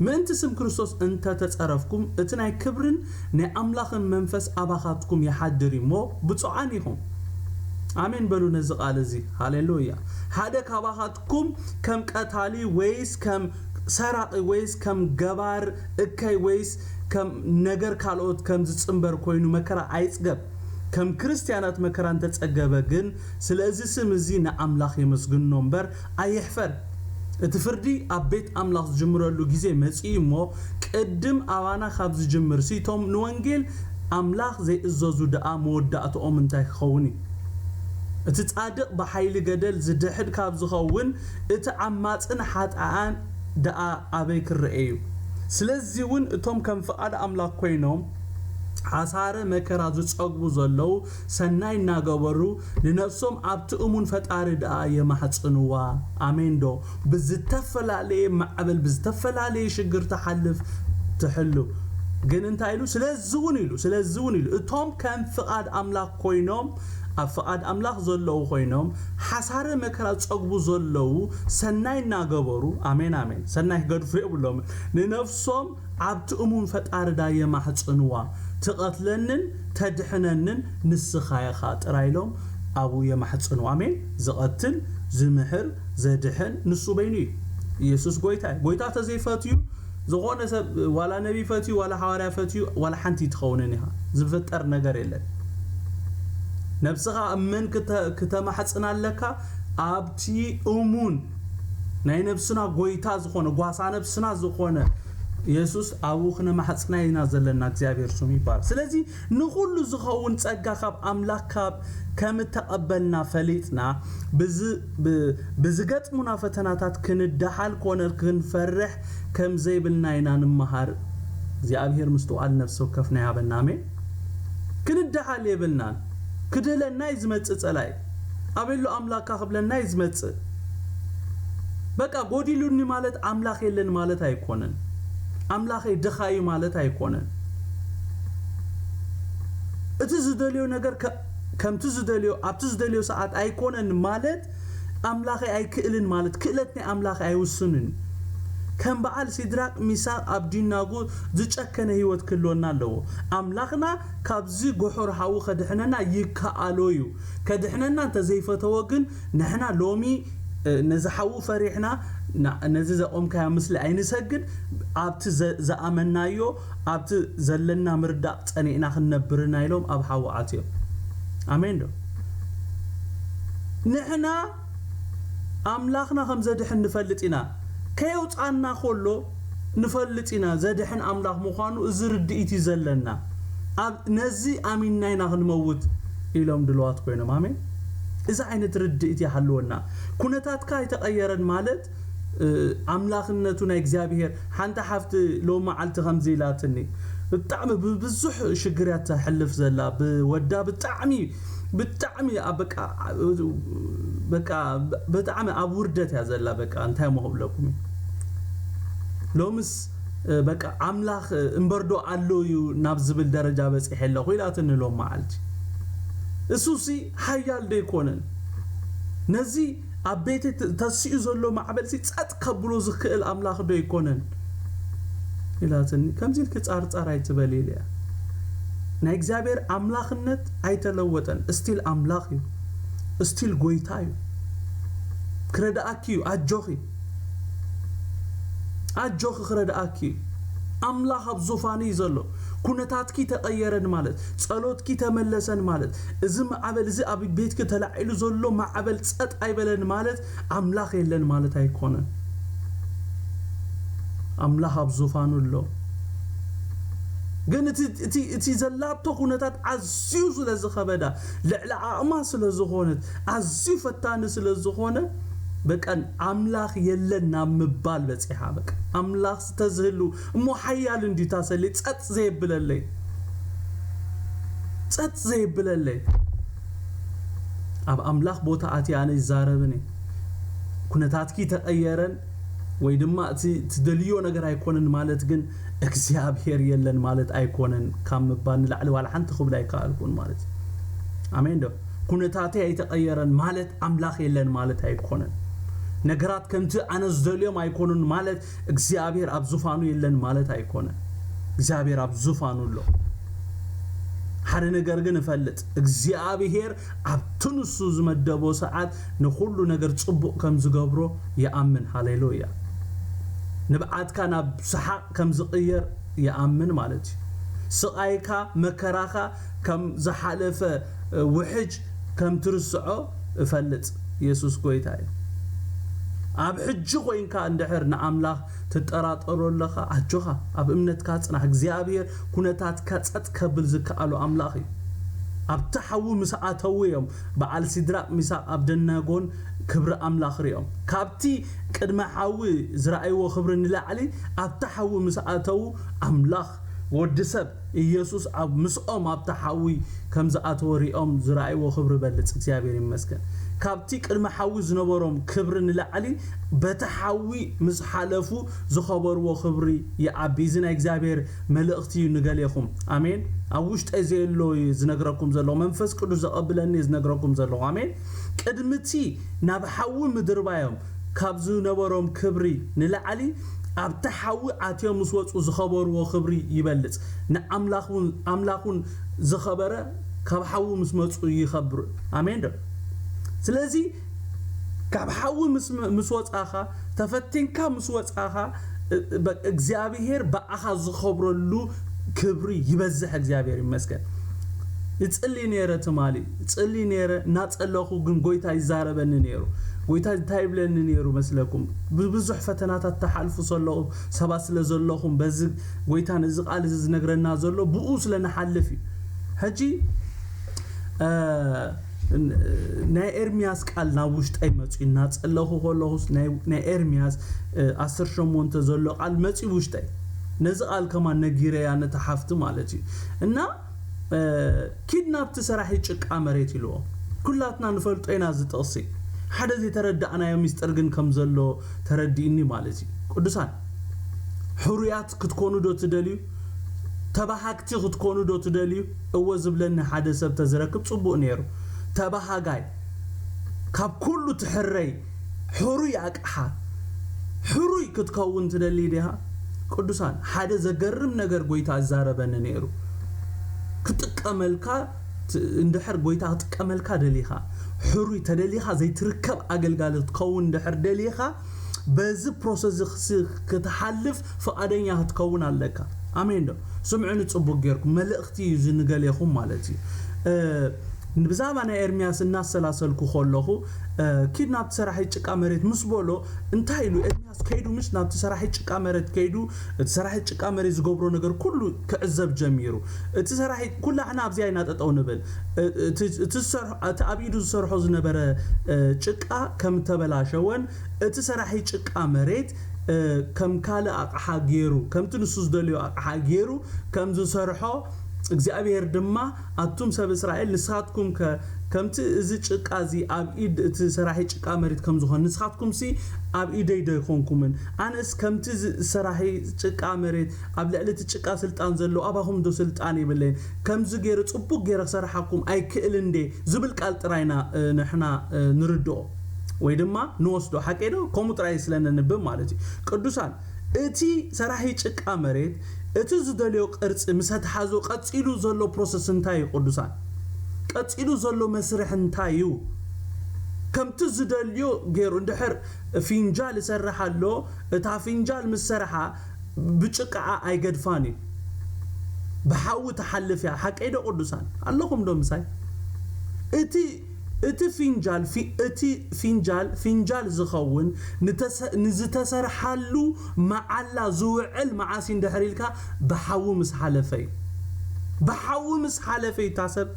ምእንቲ ስም ክርስቶስ እንተ ተጸረፍኩም እቲ ናይ ክብርን ናይ ኣምላኽን መንፈስ ኣባኻትኩም ይሓድር እዩ እሞ ብፁዓን ኢኹም ኣሜን በሉ ነዚ ቃል እዚ ሃሌሉያ ሓደ ካባኻትኩም ከም ቀታሊ ወይስ ከም ሰራቒ ወይስ ከም ገባር እከይ ወይስ ከም ነገር ካልኦት ከም ዝጽንበር ኮይኑ መከራ ኣይጽገብ ከም ክርስትያናት መከራ እንተጸገበ ግን ስለዚ ስም እዚ ንኣምላኽ የመስግኖ እምበር ኣይሕፈር እቲ ፍርዲ ኣብ ቤት ኣምላኽ ዝጅምረሉ ግዜ መጺኡ እሞ ቅድም ኣባና ካብ ዝጅምር ሲ እቶም ንወንጌል ኣምላኽ ዘይእዘዙ ደኣ መወዳእትኦም እንታይ ክኸውን እዩ እቲ ጻድቕ ብሓይሊ ገደል ዝድሕድ ካብ ዝኸውን እቲ ዓማጽን ሓጥኣን ደኣ ኣበይ ክረኤ እዩ ስለዚ እውን እቶም ከም ፍቓድ ኣምላኽ ኮይኖም ሓሳረ መከራ ዝጸግቡ ዘለዉ ሰናይ እናገበሩ ንነፍሶም ኣብቲ እሙን ፈጣሪ ደኣ የማሕጽንዋ ኣሜን ዶ ብዝተፈላለየ ማዕበል ብዝተፈላለየ ሽግር ትሓልፍ ትሕሉ ግን እንታይ ኢሉ ስለዚ እውን ኢሉ ስለዚ እውን ኢሉ እቶም ከም ፍቓድ ኣምላኽ ኮይኖም ኣብ ፍቓድ ኣምላኽ ዘለዉ ኮይኖም ሓሳረ መከራ ዝጸግቡ ዘለዉ ሰናይ እናገበሩ ኣሜን ኣሜን ሰናይ ክገድፉ የብሎም ንነፍሶም ኣብቲ እሙን ፈጣሪ ዳ የማሕጽንዋ ትቐትለንን ተድሕነንን ንስኻ ኢኻ ጥራይ ኢሎም ኣብኡ የማሕጽንዋ ኣሜን ዝቐትል ዝምሕር ዘድሕን ንሱ በይኑ እዩ ኢየሱስ ጎይታ እዩ ጎይታ ተዘይፈትዩ ዝኾነ ሰብ ዋላ ነቢ ፈትዩ ዋላ ሓዋርያ ፈትዩ ዋላ ሓንቲ ትኸውንን ኢኻ ዝፍጠር ነገር የለን ነብስኻ እመን ክተ- ክተማሕፅን ኣለካ ኣብቲ እሙን ናይ ነብስና ጎይታ ዝኾነ ጓሳ ነብስና ዝኾነ የሱስ ኣብኡ ክነማሕጽና ኢና ዘለና። እግዚኣብሔር ስሙ ይባረክ። ስለዚ ንኹሉ ዝኸውን ጸጋ ካብ ኣምላኽ ካብ ከም እተቐበልና ፈሊጥና፣ ብዝ-፣ ብ-፣ ብዝገጥሙና ፈተናታት ክንደሃል ኮነ ክንፈርሕ ከም ዘይብልና ኢና ንመሃር። እግዚኣብሔር ምስትውዓል ነፍሲ ወከፍና ይሃበና። ኣሜን። ክንደሃል የብልናን። ክድህለና እዩ ዝመጽእ ጸላኢ። ኣበሎ ኣምላካ ክብለና እዩ ዝመጽእ። በቃ ጎዲሉኒ ማለት ኣምላኽ የለን ማለት ኣይኮነን። ኣምላኸይ ድኻ እዩ ማለት ኣይኮነን። እቲ ዝደልዮ ነገር ከ-፣ ከምቲ ዝደልዮ ኣብቲ ዝደልዮ ሰዓት ኣይኮነን ማለት ኣምላኸይ ኣይክእልን ማለት ክእለት ናይ ኣምላኸይ ኣይውስንን። ከም በዓል ሲድራቅ ሚሳቅ ኣብዲናጎ ዝጨከነ ህይወት ክህልወና ኣለዎ። ኣምላኽና ካብዚ ጎሖር ሓዊ ከድሕነና ይከኣሎ እዩ። ከድሕነና እንተዘይፈተወ ግን ንሕና ሎሚ፣ እ፣ ነዚ ሓዊ ፈሪሕና ና-፣ ነዚ ዘቆምካዮ ምስሊ ኣይንሰግድ፣ ኣብቲ ዘ-፣ ዝኣመናዮ፣ ኣብቲ ዘለና ምርዳእ ጸኒዕና ክንነብር ኢና ኢሎም ኣብ ሓዊ ኣትዮም። ኣሜን ዶ? ንሕና ኣምላኽና ከም ዘድሕን ንፈልጥ ኢና። ከየውጻና ከሎ ንፈልጥ ኢና ዘድሕን ኣምላኽ ምዃኑ፣ እዚ ርድኢት እዩ ዘለና። ኣብ ነዚ ኣሚንና ኢና ክንመውት ኢሎም ድልዋት ኮይኖም። ኣሜን። እዚ ዓይነት ርድኢት ይሃልወና። ኩነታትካ ኣይተቐየረን ማለት፣ እ፣ ኣምላኽነቱ ናይ እግዚኣብሔር። ሓንቲ ሓፍቲ ሎሚ መዓልቲ ከምዚ ኢላትኒ፣ ብጣዕሚ ብብዙሕ ሽግር እያ ተሕልፍ ዘላ። ብወዳ ብጣዕሚ፣ ብጣዕሚ ኣብ በቃ፣ በቃ ብጣዕሚ ኣብ ውርደት እያ ዘላ። በቃ እንታይ ሞ ክብለኩም እዩ? ሎምስ፣ እ፣ በቃ ኣምላኽ፣ እ፣ እምበርዶ ኣሎ እዩ ናብ ዝብል ደረጃ በጺሐ ኣለኹ ኢላትኒ ሎም መዓልቲ። እሱሲ ሓያል ዶ ኣይኮነን? ነዚ ኣብ ቤት ተ-፣ ተሲኡ ዘሎ ማዕበልሲ ጸጥ ከብሎ ዝኽእል ኣምላኽ ዶ ኣይኮነን? ኢላትኒ። ከምዚ ኢልኪ ጻርጻር ኣይትበሊ ኢለያ። ናይ እግዚኣብሔር ኣምላኽነት ኣይተለወጠን። እስቲል ኣምላኽ እዩ። እስቲል ጎይታ እዩ። ክረድኣኪ እዩ። ኣጆኺ። ኣጆኺ፣ ክረድኣኪ እዩ። ኣምላኽ ኣብ ዙፋኑ እዩ ዘሎ። ኩነታትኪ ተቐየረን ማለት፣ ጸሎትኪ ተመለሰን ማለት፣ እዚ ማዕበል እዚ ኣብ ቤትኪ ተላዒሉ ዘሎ ማዕበል ጸጥ ኣይበለን ማለት ኣምላኽ የለን ማለት ኣይኮነን። ኣምላኽ ኣብ ዙፋኑ ኣሎ። ግን እቲ፣ እቲ፣ እቲ ዘላቶ ኩነታት ኣዝዩ ስለ ዝኸበዳ፣ ልዕሊ ዓቕማ ስለ ዝኾነት፣ ኣዝዩ ፈታኒ ስለ ዝኾነ፣ በቃ ኣምላኽ የለን ናብ ምባል በጺሓ። በቃ ኣምላኽ ዝተዝህሉ እሞ ሓያል እንድዩ ታሰሊ ጸጥ ዘየብለለይ፣ ጸጥ ዘየብለለይ። ኣብ ኣምላኽ ቦታ ኣትየ ኣነ ይዛረብን እየ። ኩነታትኪ ተቐየረን ወይ ድማ እቲ ትደልዮ ነገር ኣይኮነን ማለት ግን እግዚኣብሔር የለን ማለት ኣይኮነን ካብ ምባል ንላዕሊ ዋላ ሓንቲ ክብል ኣይከኣልኩን ማለት እዩ። ኣሜን ዶ? ኩነታተይ ኣይተቐየረን ማለት ኣምላኽ የለን ማለት ኣይኮነን። ነገራት ከምቲ ኣነ ዝደልዮም ኣይኮኑን ማለት እግዚኣብሔር ኣብ ዙፋኑ የለን ማለት ኣይኮነን። እግዚኣብሔር ኣብ ዙፋኑ ኣሎ። ሓደ ነገር ግን እፈልጥ፣ እግዚኣብሔር ኣብቲ ንሱ ዝመደቦ ሰዓት ንኹሉ ነገር ጽቡቕ ከም ዝገብሮ ይኣምን። ሃሌሉያ። ንብዓትካ ናብ ሰሓቕ ከም ዝቕየር ይኣምን ማለት እዩ። ስቓይካ፣ መከራኻ ከም ዝሓለፈ፣ እ፣ ውሕጅ ከም ትርስዖ እፈልጥ። የሱስ ጎይታ እዩ። ኣብ ሕጂ ኮይንካ እንድሕር ንኣምላኽ ትጠራጠሮ ኣለኻ፣ ኣጆኻ፣ ኣብ እምነትካ ጽናሕ። እግዚኣብሔር ኩነታትካ ጸጥ ከብል ዝከኣሎ ኣምላኽ እዩ። ኣብቲ ሓዊ ምስ ኣተዉ እዮም በዓል ሲድራቅ፣ ሚሳቅ፣ ኣብደናጎን ክብሪ ኣምላኽ ሪኦም። ካብቲ ቅድሚ ሓዊ ዝረኣይዎ ክብሪ ንላዕሊ ኣብቲ ሓዊ ምስ ኣተዉ ኣምላኽ፣ ወዲ ሰብ፣ ኢየሱስ ኣብ ምስኦም ኣብቲ ሓዊ ከም ዝኣተወ ሪኦም ዝረኣይዎ ክብሪ በልጽ። እግዚኣብሔር ይመስገን። ካብቲ ቅድሚ ሓዊ ዝነበሮም ክብሪ ንላዕሊ በቲ ሓዊ ምስ ሓለፉ ዝኸበርዎ ክብሪ ይዓቢ። እዚ ናይ እግዚኣብሔር መልእኽቲ እዩ ንገሌኹም። ኣሜን። ኣብ ውሽጠይ ዘየሎ እዩ ዝነግረኩም ዘለኹ። መንፈስ ቅዱስ ዘቐብለኒ እዩ ዝነግረኩም ዘለኹ። ኣሜን። ቅድሚ እቲ ናብ ሓዊ ምድርባዮም ካብ ዝነበሮም ክብሪ ንላዕሊ ኣብቲ ሓዊ ኣትዮም ምስ ወጹ ዝኸበርዎ ክብሪ ይበልጽ። ንኣምላኽ እውን፣ ኣምላኽ እውን ዝኸበረ ካብ ሓዊ ምስ መጹ ይኸብር። ኣሜን ዶ? ስለዚ ካብ ሓዊ ምስ፣ ምስ ወጻኻ፣ ተፈቲንካ ምስ ወጻኻ፣ እ-፣ በ-፣ እግዚኣብሔር ብኣኻ ዝኸብረሉ ክብሪ ይበዝሕ። እግዚኣብሔር ይመስገን። ይጽሊ ነይረ ትማሊ፣ ይጽሊ ነይረ፣ እናጸለኹ ግን ጎይታ ይዛረበኒ ነይሩ። ጎይታ እንታይ ይብለኒ ነይሩ መስለኩም? ብብዙሕ ፈተናታት ትሓልፉ ዘለኹም ሰባት ስለ ዘለኹም፣ በዚ ጎይታ ነዚ ቃል እዚ ዝነግረና ዘሎ ብኡ ስለ ንሓልፍ እዩ። ሕጂ እ፣ ናይ ኤርምያስ ቃል ናብ ውሽጠይ መፅኡ። እናፀለኹ ከለኹስ ናይ፣ ናይ ኤርምያስ እ፣ ዓሰርተ ሸሞንተ ዘሎ ቃል መፅኡ ውሽጠይ። ነዚ ቃል ከማን ነጊረያ ነታ ሓፍቲ ማለት እዩ። እና እ፣ ኪድ ናብቲ ሰራሒ ጭቃ መሬት ኢልዎ። ኩላትና ንፈልጦ ኢና እዚ ጥቕሲ። ሓደ ዘይተረዳእናዮ ሚስጥር ግን ከም ዘሎ ተረዲእኒ ማለት እዩ። ቅዱሳን፣ ሕሩያት ክትኮኑ ዶ ትደልዩ? ተባሃግቲ ክትኮኑ ዶ ትደልዩ? እወ ዝብለኒ ሓደ ሰብ ተዝረክብ ጽቡቕ ነይሩ። ተባሃጋይ፣ ካብ ኩሉ ትሕረይ፣ ሕሩይ ኣቕሓ፣ ሕሩይ ክትከውን ትደሊ ዲኻ? ቅዱሳን፣ ሓደ ዘገርም ነገር ጎይታ ኣዛረበኒ ነይሩ። ክጥቀመልካ ት-፣ እንድሕር ጎይታ ክጥቀመልካ ደሊኻ፣ ሕሩይ ተደሊኻ ዘይትርከብ ኣገልጋሊ ክትከውን እንድሕር ደሊኻ፣ በዚ ፕሮሰስ እዚ ክስ-፣ ክትሓልፍ ፍቓደኛ ክትከውን ኣለካ። ኣሜን ዶ? ስምዑኒ ጽቡቕ ጌርኩም። መልእኽቲ እዩ እዚ ንገሌኹም ማለት እዩ። እ፣ ብዛዕባ ናይ ኤርምያስ እናሰላሰልኩ ከለኹ፣ እ፣ ኪድ ናብቲ ሰራሒ ጭቃ መሬት ምስ በሎ፣ እንታይ ኢሉ? ኤርምያስ ከይዱ ምስ ናብቲ ሰራሒ ጭቃ መሬት ከይዱ፣ እቲ ሰራሒ ጭቃ መሬት ዝገብሮ ነገር ኩሉ ክዕዘብ ጀሚሩ። እቲ ሰራሒ፣ ኩላሕና ኣብዚኣ ኢና ጠጠው ንብል። እ-፣ እቲ፣ እቲ ዝሰርሖ፣ እቲ ኣብ ኢዱ ዝሰርሖ ዝነበረ፣ እ፣ ጭቃ ከም ተበላሸወን፣ እቲ ሰራሒ ጭቃ መሬት፣ እ፣ ከም ካልእ ኣቕሓ ገይሩ፣ ከምቲ ንሱ ዝደልዮ ኣቕሓ ገይሩ ከም ዝሰርሖ፣ እግዚኣብሔር ድማ፣ ኣቱም ሰብ እስራኤል፣ ንስኻትኩም ከ ከምቲ እዚ ጭቃ እዚ ኣብ ኢድ እቲ ሰራሒ ጭቃ መሬት ከም ዝኾነ፣ ንስኻትኩምሲ ኣብ ኢደይ ዶ ኣይኮንኩምን? ኣነስ ከምቲ ዝ-፣ ሰራሒ ጭቃ መሬት ኣብ ልዕሊ እቲ ጭቃ ስልጣን ዘለዎ፣ ኣባኹም ዶ ስልጣን የብለይን? ከምዚ ገይረ ጽቡቕ ገይረ ክሰርሓኩም ኣይክእልን እንዴ? ዝብል ቃል ጥራይና፣ እ፣ ንሕና፣ እ፣ ንርድኦ። ወይ ድማ ንወስዶ። ሓቀይ ዶ? ከምኡ ጥራይ ስለ ነንብብ ማለት እዩ። ቅዱሳን፣ እቲ ሰራሒ ጭቃ መሬት እቲ ዝደልዮ ቅርጺ ምስ ኣትሓዞ ቀጺሉ ዘሎ ፕሮሰስ እንታይ እዩ? ቅዱሳን፣ ቀጺሉ ዘሎ መስርሕ እንታይ እዩ? ከምቲ ዝደልዮ ገይሩ እንድሕር ፊንጃል ይሰርሕ ኣሎ፣ እታ ፊንጃል ምስ ሰርሓ ብጭቃኣ ኣይገድፋን እዩ። ብሓዊ ትሓልፍ እያ። ሓቀይ ዶ ቅዱሳን? ኣለኹም ዶ ምሳይ? እቲ፣ እቲ ፊንጃል ፊ-፣ እቲ ፊንጃል ፊንጃል ዝኸውን ንተሰ-፣ ንዝተሰርሓሉ መዓላ ዝውዕል መዓስ እዩ እንድሕር ኢልካ፣ ብሓዊ ምስ ሓለፈ እዩ። ብሓዊ ምስ ሓለፈ እዩ። እታ ሰብ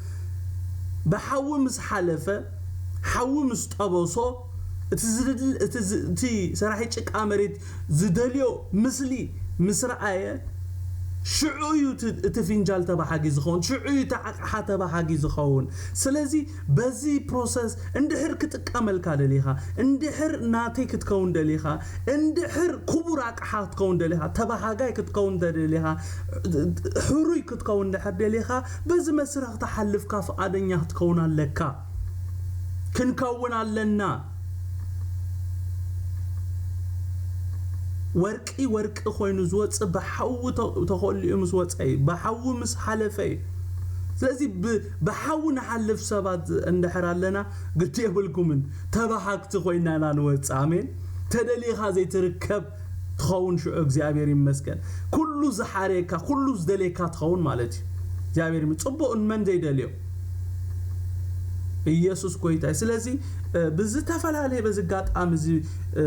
ብሓዊ ምስ ሓለፈ፣ ሓዊ ምስ ጠበሶ፣ እቲ ዝድል-፣ እቲ ዝ-፣ እቲ ሰራሒ ጭቃ መሬት ዝደልዮ ምስሊ ምስ ረኣየ፣ ሽዑ እዩ እቲ፣ እቲ ፊንጃል ተባሃጊ ዝኸውን፣ ሽዑ እዩ እቲ ኣቕሓ ተባሃጊ ዝኸውን። ስለዚ በዚ ፕሮሰስ እንድሕር ክጥቀመልካ ደሊኻ፣ እንድሕር ናተይ ክትከውን ደሊኻ፣ እንድሕር ክቡር ኣቕሓ ክትከውን ደሊኻ፣ ተባሃጋይ ክትከውን ደሊኻ፣ ሕሩይ ክትከውን እንድሕር ደሊኻ፣ በዚ መስርሕ ተሓልፍካ ፍቓደኛ ክትከውን ኣለካ። ክንከውን ኣለና። ወርቂ ወርቂ ኮይኑ ዝወጽእ ብሓዊ ተ-፣ ተኾሊኡ ምስ ወጸ እዩ፣ ብሓዊ ምስ ሓለፈ እዩ። ስለዚ ብ-፣ ብሓዊ ንሓልፍ ሰባት እንድሕር ኣለና፣ ግዲ የብልኩምን፣ ተባሃግቲ ኮይና ኢና ንወጽእ። ኣሜን። ተደሊኻ ዘይትርከብ ትኸውን፣ ሽዑ እግዚኣብሔር ይመስገን። ኩሉ ዝሓርየካ፣ ኩሉ ዝደልየካ ትኸውን ማለት እዩ። እግዚኣብሔር ይመ-፣ ጽቡቕ ንመን ዘይደልዮ? ኢየሱስ ጎይታ እዩ። ስለዚ፣ እ፣ ብዝተፈላለየ፣ በዚ ኣጋጣሚ እዚ፣ እ፣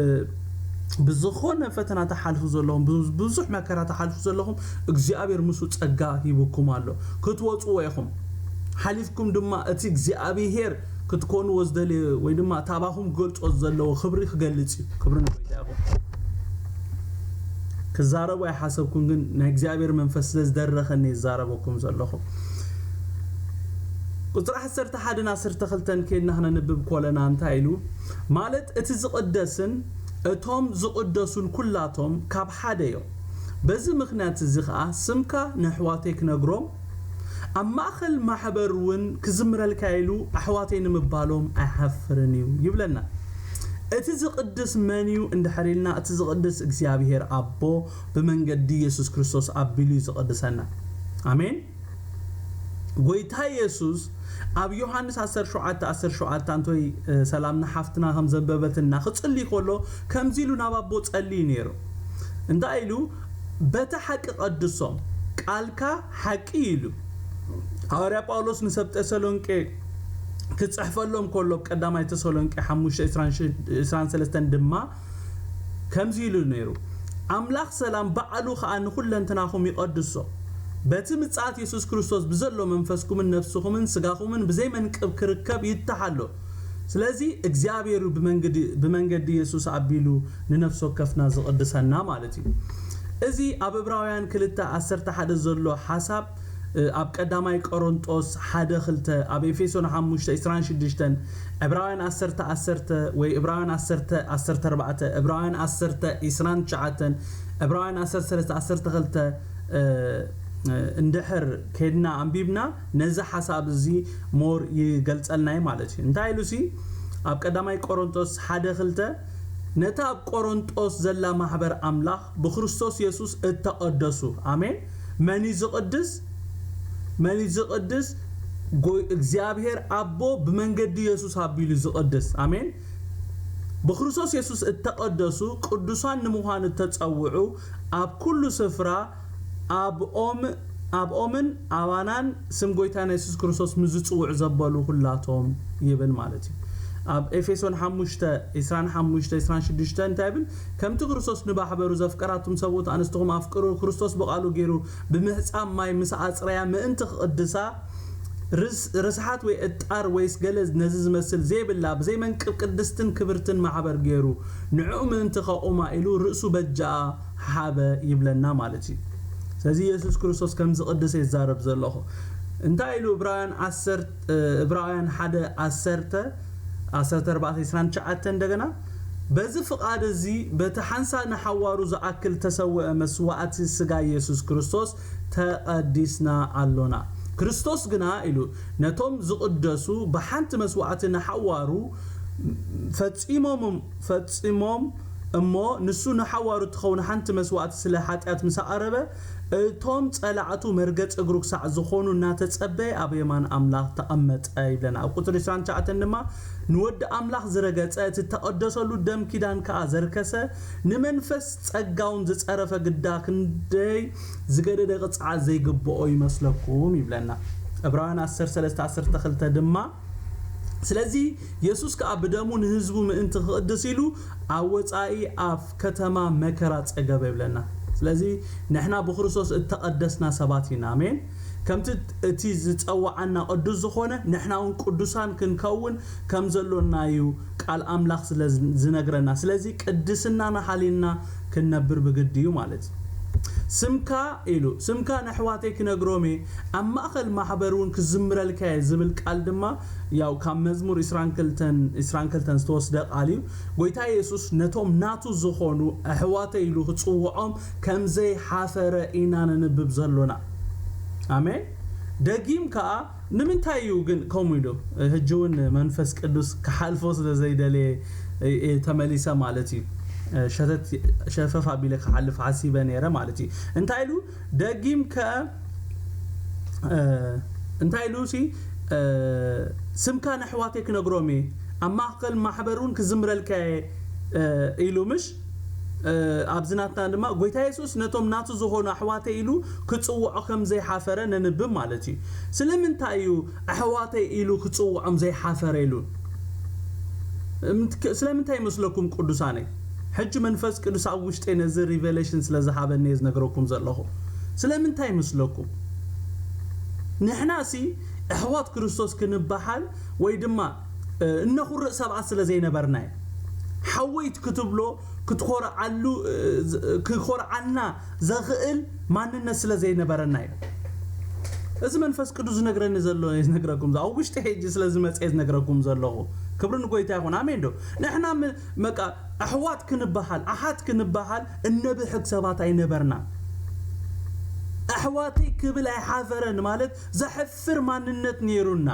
ብዝኾነ ፈተና ተሓልፉ ዘለኹም፣ ብዙ-፣ ብዙሕ መከራ ተሓልፉ ዘለኹም፣ እግዚኣብሔር ምስኡ ጸጋ ሂቡኩም ኣሎ። ክትወጽዎ ኢኹም። ሓሊፍኩም ድማ እቲ እግዚኣብሔር ክትኮንዎ ዝደለየ ወይ ድማ ታባኹም ክገልጾ ዘለዎ ክብሪ ክገልጽ እዩ። ክብሪ ንጎይታ ይኹን። ክዛረቡ ኣይሓሰብኩን፣ ግን ናይ እግዚኣብሔር መንፈስ ስለ ዝደረኸኒ ይዛረበኩም ዘለኹ። ቁጽሪ ዓሰርተ ሓደን ዓሰርተ ክልተን ከይድና ክነንብብ ኮለና እንታይ ኢሉ? ማለት እቲ ዝቕደስን እቶም ዝቕደሱን ኩላቶም ካብ ሓደ እዮም። በዚ ምኽንያት እዚ ኸኣ ስምካ ንኣሕዋተይ ክነግሮም፣ ኣብ ማእከል ማሕበር እውን ክዝምረልካ ኢሉ ኣሕዋተይ ንምባሎም ኣይሓፍርን እዩ ይብለና። እቲ ዝቕድስ መን እዩ እንድሕር ኢልና፣ እቲ ዝቕድስ እግዚኣብሔር ኣቦ ብመንገዲ የሱስ ክርስቶስ ኣቢሉ እዩ ዝቕድሰና። ኣሜን። ጎይታ የሱስ ኣብ ዮሃንስ ዓሰርተ ሸውዓተ ዓሰርተ ሸውዓተ፣ ኣንቶይ፣ እ፣ ሰላም ንሓፍትና ከም ዘንበበትና ክጽሊ ከሎ ከምዚ ኢሉ ናብ ኣቦ ጸልዩ ነይሩ። እንታይ ኢሉ? "በቲ ሓቂ ቀድሶም፣ ቃልካ ሓቂ" ኢሉ። ሃዋርያ ጳውሎስ ንሰብ ተሰሎንቄ ክጽሕፈሎም ከሎ፣ ቀዳማይ ተሰሎንቄ ሓሙሽተ ዕስራን ሰለስተን ድማ ከምዚ ኢሉ ነይሩ፣ ኣምላኽ ሰላም ባዕሉ ኸኣ ንኹለንትናኹም ይቐድሶ፣ በቲ ምጽኣት የሱስ ክርስቶስ ብዘሎ መንፈስኩምን ነፍስኹምን ስጋኹምን ብዘይ መንቅብ ክርከብ ይተሓሎ። ስለዚ እግዚኣብሔር እዩ ብመንገዲ፣ ብመንገዲ የሱስ ኣቢሉ ንነፍሲ ወከፍና ዝቕድሰና ማለት እዩ። እዚ ኣብ ዕብራውያን ክልተ ዓሰርተ ሓደ ዘሎ ሓሳብ፣ ኣብ ቀዳማይ ቆሮንጦስ ሓደ ክልተ፣ ኣብ ኤፌሶን ሓሙሽተ ዕስራን ሽዱሽተን፣ ዕብራውያን ዓሰርተ ዓሰርተ ወይ ዕብራውያን ዓሰርተ ዓሰርተ ኣርባዕተ፣ ዕብራውያን ዓሰርተ ዕስራን ትሽዓተን፣ ዕብራውያን ዓሰርተ ሰለስተ ዓሰርተ ክልተ፣ እንድሕር ከድና ኣንቢብና፣ ነዚ ሓሳብ እዚ ሞር ይገልጸልና እዩ ማለት እዩ። እንታይ ኢሉ ሲ ኣብ ቀዳማይ ቆሮንጦስ ሓደ ክልተ፣ ነታ ኣብ ቆሮንጦስ ዘላ ማሕበር ኣምላኽ ብክርስቶስ የሱስ እተቐደሱ። ኣሜን። መን እዩ ዝቕድስ? መን እዩ ዝቕድስ? ጎ-፣ እግዚኣብሔር ኣቦ ብመንገዲ የሱስ ኣቢሉ ዝቕድስ። ኣሜን። ብክርስቶስ የሱስ እተቐደሱ ቅዱሳን ንምዃን እተጸውዑ፣ ኣብ ኩሉ ስፍራ ኣብኦም፣ ኣብኦምን ኣባናን ስም ጎይታና የሱስ ክርስቶስ ምስ ዝጽውዑ ዘበሉ ኩላቶም ይብል ማለት እዩ። ኣብ ኤፌሶን ሓሙሽተ ዕስራን ሓሙሽተ ዕስራን ሽዱሽተ እንታይ ይብል? ከምቲ ክርስቶስ ንባሕበሩ ዘፍቀራቱም ሰብኡት ኣንስትኹም ኣፍቅሩ። ክርስቶስ ብቓሉ ገይሩ ብምሕጻብ ማይ ምስ ኣጽረያ ምእንቲ ክቕድሳ፣ ርስ-፣ ርስሓት ወይ ዕጣር ወይስ ገለ ነዚ ዝመስል ዘይብላ ብዘይ መንቅብ ቅድስትን ክብርትን ማሕበር ገይሩ፣ ንዕኡ ምእንቲ ከቑማ ኢሉ ርእሱ በጃኣ ሓበ ይብለና ማለት እዩ። ስለዚ የሱስ ክርስቶስ ከም ዝቕድስ ይዛረብ ዘለኹ። እንታይ ኢሉ ዕብራውያን ዓሰርተ፣ ዕብራውያን ሓደ ዓሰርተ፣ ዓሰርተ ኣርባዕተ ዕስራን ትሽዓተን እንደገና፣ በዚ ፍቓድ እዚ በቲ ሓንሳ ንሓዋሩ ዝኣክል ተሰውአ መስዋዕቲ ስጋ የሱስ ክርስቶስ ተቐዲስና ኣሎና። ክርስቶስ ግና ኢሉ ነቶም ዝቕደሱ ብሓንቲ መስዋዕቲ ንሓዋሩ ፈጺሞም፣ ፈጺሞም እሞ ንሱ ንሓዋሩ እትኸውን ሓንቲ መስዋዕቲ ስለ ሓጢኣት ምስ ኣቕረበ፣ እቶም ጸላዕቱ መርገጽ እግሩ ክሳዕ ዝኾኑ እናተጸበየ ኣብ የማን ኣምላኽ ተቐመጠ ይብለና። ኣብ ቁጽሪ ዕስራን ትሽዓተን ድማ ንወዲ ኣምላኽ ዝረገጸ፣ እቲ እተቐደሰሉ ደም ኪዳን ከኣ ዘርከሰ፣ ንመንፈስ ጸጋውን ዝጸረፈ ግዳ ክንደይ ዝገደደ ቅጽዓት ዘይግብኦ ይመስለኩም ይብለና። ዕብራውያን ዓሰርተ ሰለስተ ዓሰርተ ክልተ ድማ፣ ስለዚ የሱስ ከኣ ብደሙ ንህዝቡ ምእንቲ ክቕድስ ኢሉ ኣብ ወጻኢ ኣብ ከተማ መከራ ጸገበ ይብለና። ስለዚ ንሕና ብክርስቶስ እተቐደስና ሰባት ኢና። ኣሜን። ከምቲ እቲ ዝጸዋዓና ቅዱስ ዝኾነ፣ ንሕና እውን ቅዱሳን ክንከውን ከም ዘሎና እዩ ቃል ኣምላኽ ስለ ዝ-፣ ዝነግረና። ስለዚ ቅድስናና ሓሊልና ክንነብር ብግዲ እዩ ማለት እዩ። ስምካ ኢሉ፣ ስምካ ነሕዋተይ ክነግሮም እየ፣ ኣብ ማእከል ማሕበር እውን ክዝምረልካ እየ ዝብል ቃል ድማ፣ ያው ካብ መዝሙር ዕስራን ክልተን፣ ዕስራን ክልተን ዝተወስደ ቃል እዩ። ጎይታ የሱስ ነቶም ናቱ ዝኾኑ ኣሕዋተይ ኢሉ ክጽውዖም ከም ዘይሓፈረ ኢና ነንብብ ዘሎና። ኣሜን። ደጊም ከኣ ንምንታይ እዩ ግን ከምኡ ኢሉ? ሕጂ እውን መንፈስ ቅዱስ ክሓልፎ ስለ ዘይደለየ፣ እ፣ እ፣ ተመሊሰ ማለት እዩ። እ፣ ሸተት፣ ሸፈፍ ኣቢለ ክሓልፍ ሓሲበ ነይረ ማለት እዩ። እንታይ ኢሉ? ደጊም ከ፣ እ፣ እንታይ ኢሉ ሲ፣ እ፣ ስምካ ነሕዋተይ ክነግሮም እየ፣ ኣብ ማእከል ማሕበር እውን ክዝምረልካ እየ፣ እ፣ ኢሉ ምሽ? እ፣ ኣብዚ ናትና ድማ ጎይታ የሱስ ነቶም ናቱ ዝኾኑ ኣሕዋተይ ኢሉ ክጽውዖ ከም ዘይሓፈረ ነንብብ ማለት እዩ። ስለምንታይ እዩ ኣሕዋተይ ኢሉ ክጽውዖም ዘይሓፈረ ኢሉ? እምት-፣ ስለምንታይ ይመስለኩም ቅዱሳነይ? ሕጂ መንፈስ ቅዱስ ኣብ ውሽጠይ ነዚ ሪቨሌሽን ስለ ዝሃበኒ እየ ዝነግረኩም ዘለኹ። ስለምንታይ ይመስለኩም? ንሕና ሲ ኣሕዋት ክርስቶስ ክንበሃል ወይ ድማ፣ እ፣ እነኹርእ ሰባት ስለ ዘይነበርና እዩ። ሓወይት ክትብሎ ክትኮርዓሉ፣ እ፣ ዝ-፣ ክኮርዓልና ዘኽእል ማንነት ስለ ዘይነበረና እዩ። እዚ መንፈስ ቅዱስ ዝነግረኒ ዘሎ እየ ዝነግረኩም፣ ኣብ ውሽጢ ሕጂ ስለ ዝመጽአ እየ ዝነግረኩም ዘለኹ። ክብሪ ንጎይታ ይኹን። ኣሜን ዶ? ንሕና ም-፣ በቃ ኣሕዋት ክንበሃል፣ ኣሓት ክንበሃል እነብሕግ ሰባት ኣይነበርና። ኣሕዋተይ ክብል ኣይሓፈረን ማለት ዘሕፍር ማንነት ነይሩና።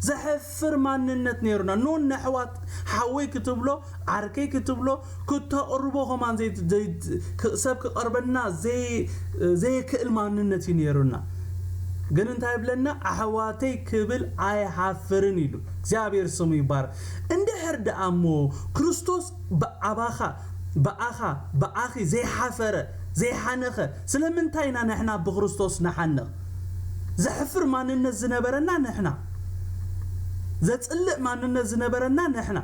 ዘሕፍር ማንነት ነይሩና። ኖን ኣሕዋት ሓወይ ክትብሎ፣ ዓርከይ ክትብሎ፣ ክተቕርቦ ከማን ዘይ-፣ ዘይ-፣ ክ-፣ ሰብ ክቐርበና ዘይ-፣ ዘይክእል ማንነት እዩ ነይሩና። ግን እንታይ ይብለና? ኣሕዋተይ ክብል ኣይሓፍርን ኢሉ። እግዚኣብሔር ስሙ ይባረክ። እንድሕር ደኣ እሞ ክርስቶስ ብኣባኻ፣ ብኣኻ፣ ብኣኺ ዘይሓፈረ፣ ዘይሓነኸ፣ ስለምንታይ ኢና ንሕና ብክርስቶስ ንሓንኽ? ዘሕፍር ማንነት ዝነበረና ንሕና። ዘጽልእ ማንነት ዝነበረና ንሕና።